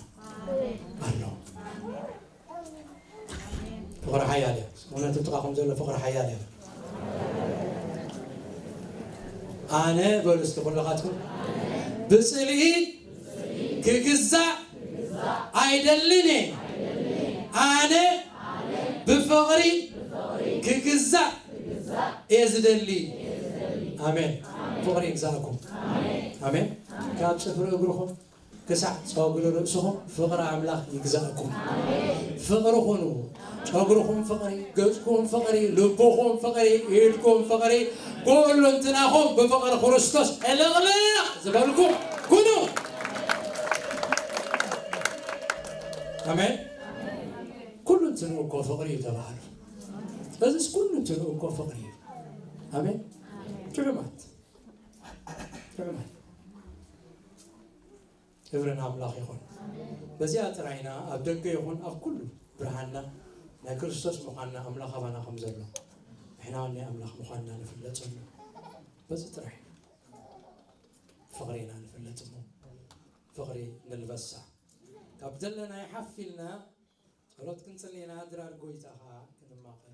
ኣሎ። ፍቕሪ ሓያል እያ። እውነት ጥቓኹም ዘሎ ፍቕሪ ሓያል እያ። ኣነ በሉ እስቲ ኩልኻትኩም፣ ብጽልኢ ክግዛእ ኣይደልን እየ። ኣነ ብፍቕሪ ክግዛእ እየ ዝደሊ። ኣሜን። ፍቕሪ ይግዛእኩም። ኣሜን። ካብ ጽፍሪ እግርኹም ክሳዕ ጸጉሪ ርእስኹም ፍቕሪ ኣምላኽ ይግዛእኩም። ፍቕሪ ኩኑ። ጨጉርኹም ፍቕሪ፣ ገጽኩም ፍቕሪ፣ ልብኹም ፍቕሪ፣ ኢድኩም ፍቕሪ፣ ኩሉንትናኹም ብፍቕሪ ክርስቶስ ዕልቕልቕ ዝበልኩም ኩኑ። ኣሜን። ኩሉንትንኡ እኮ ፍቕሪ እዩ ተባህሉ። ስለዚስ ኩሉንትንኡ እኮ ፍቕሪ እዩ። ኣሜን። ጥዑማት፣ ጥዑማት። ክብሪ ንኣምላኽ ይኹን። በዚኣ ጥራይ ኢና ኣብ ደገ ይኹን ኣብ ኩሉ ብርሃንና ናይ ክርስቶስ ምዃንና፣ ኣምላኽ ኣባና ከም ዘሎ ንሕና እውን ናይ ኣምላኽ ምዃንና ንፍለጠሉ። በዚ ጥራይ ፍቕሪ ኢና ንፍለጥ እሞ ፍቕሪ ንልበሳ። ካብ ዘለና ይሓፍ ኢልና ጸሎት ክንጽሊ ኢና፣ ድራር ጎይታ ኸኣ ክንማቐል።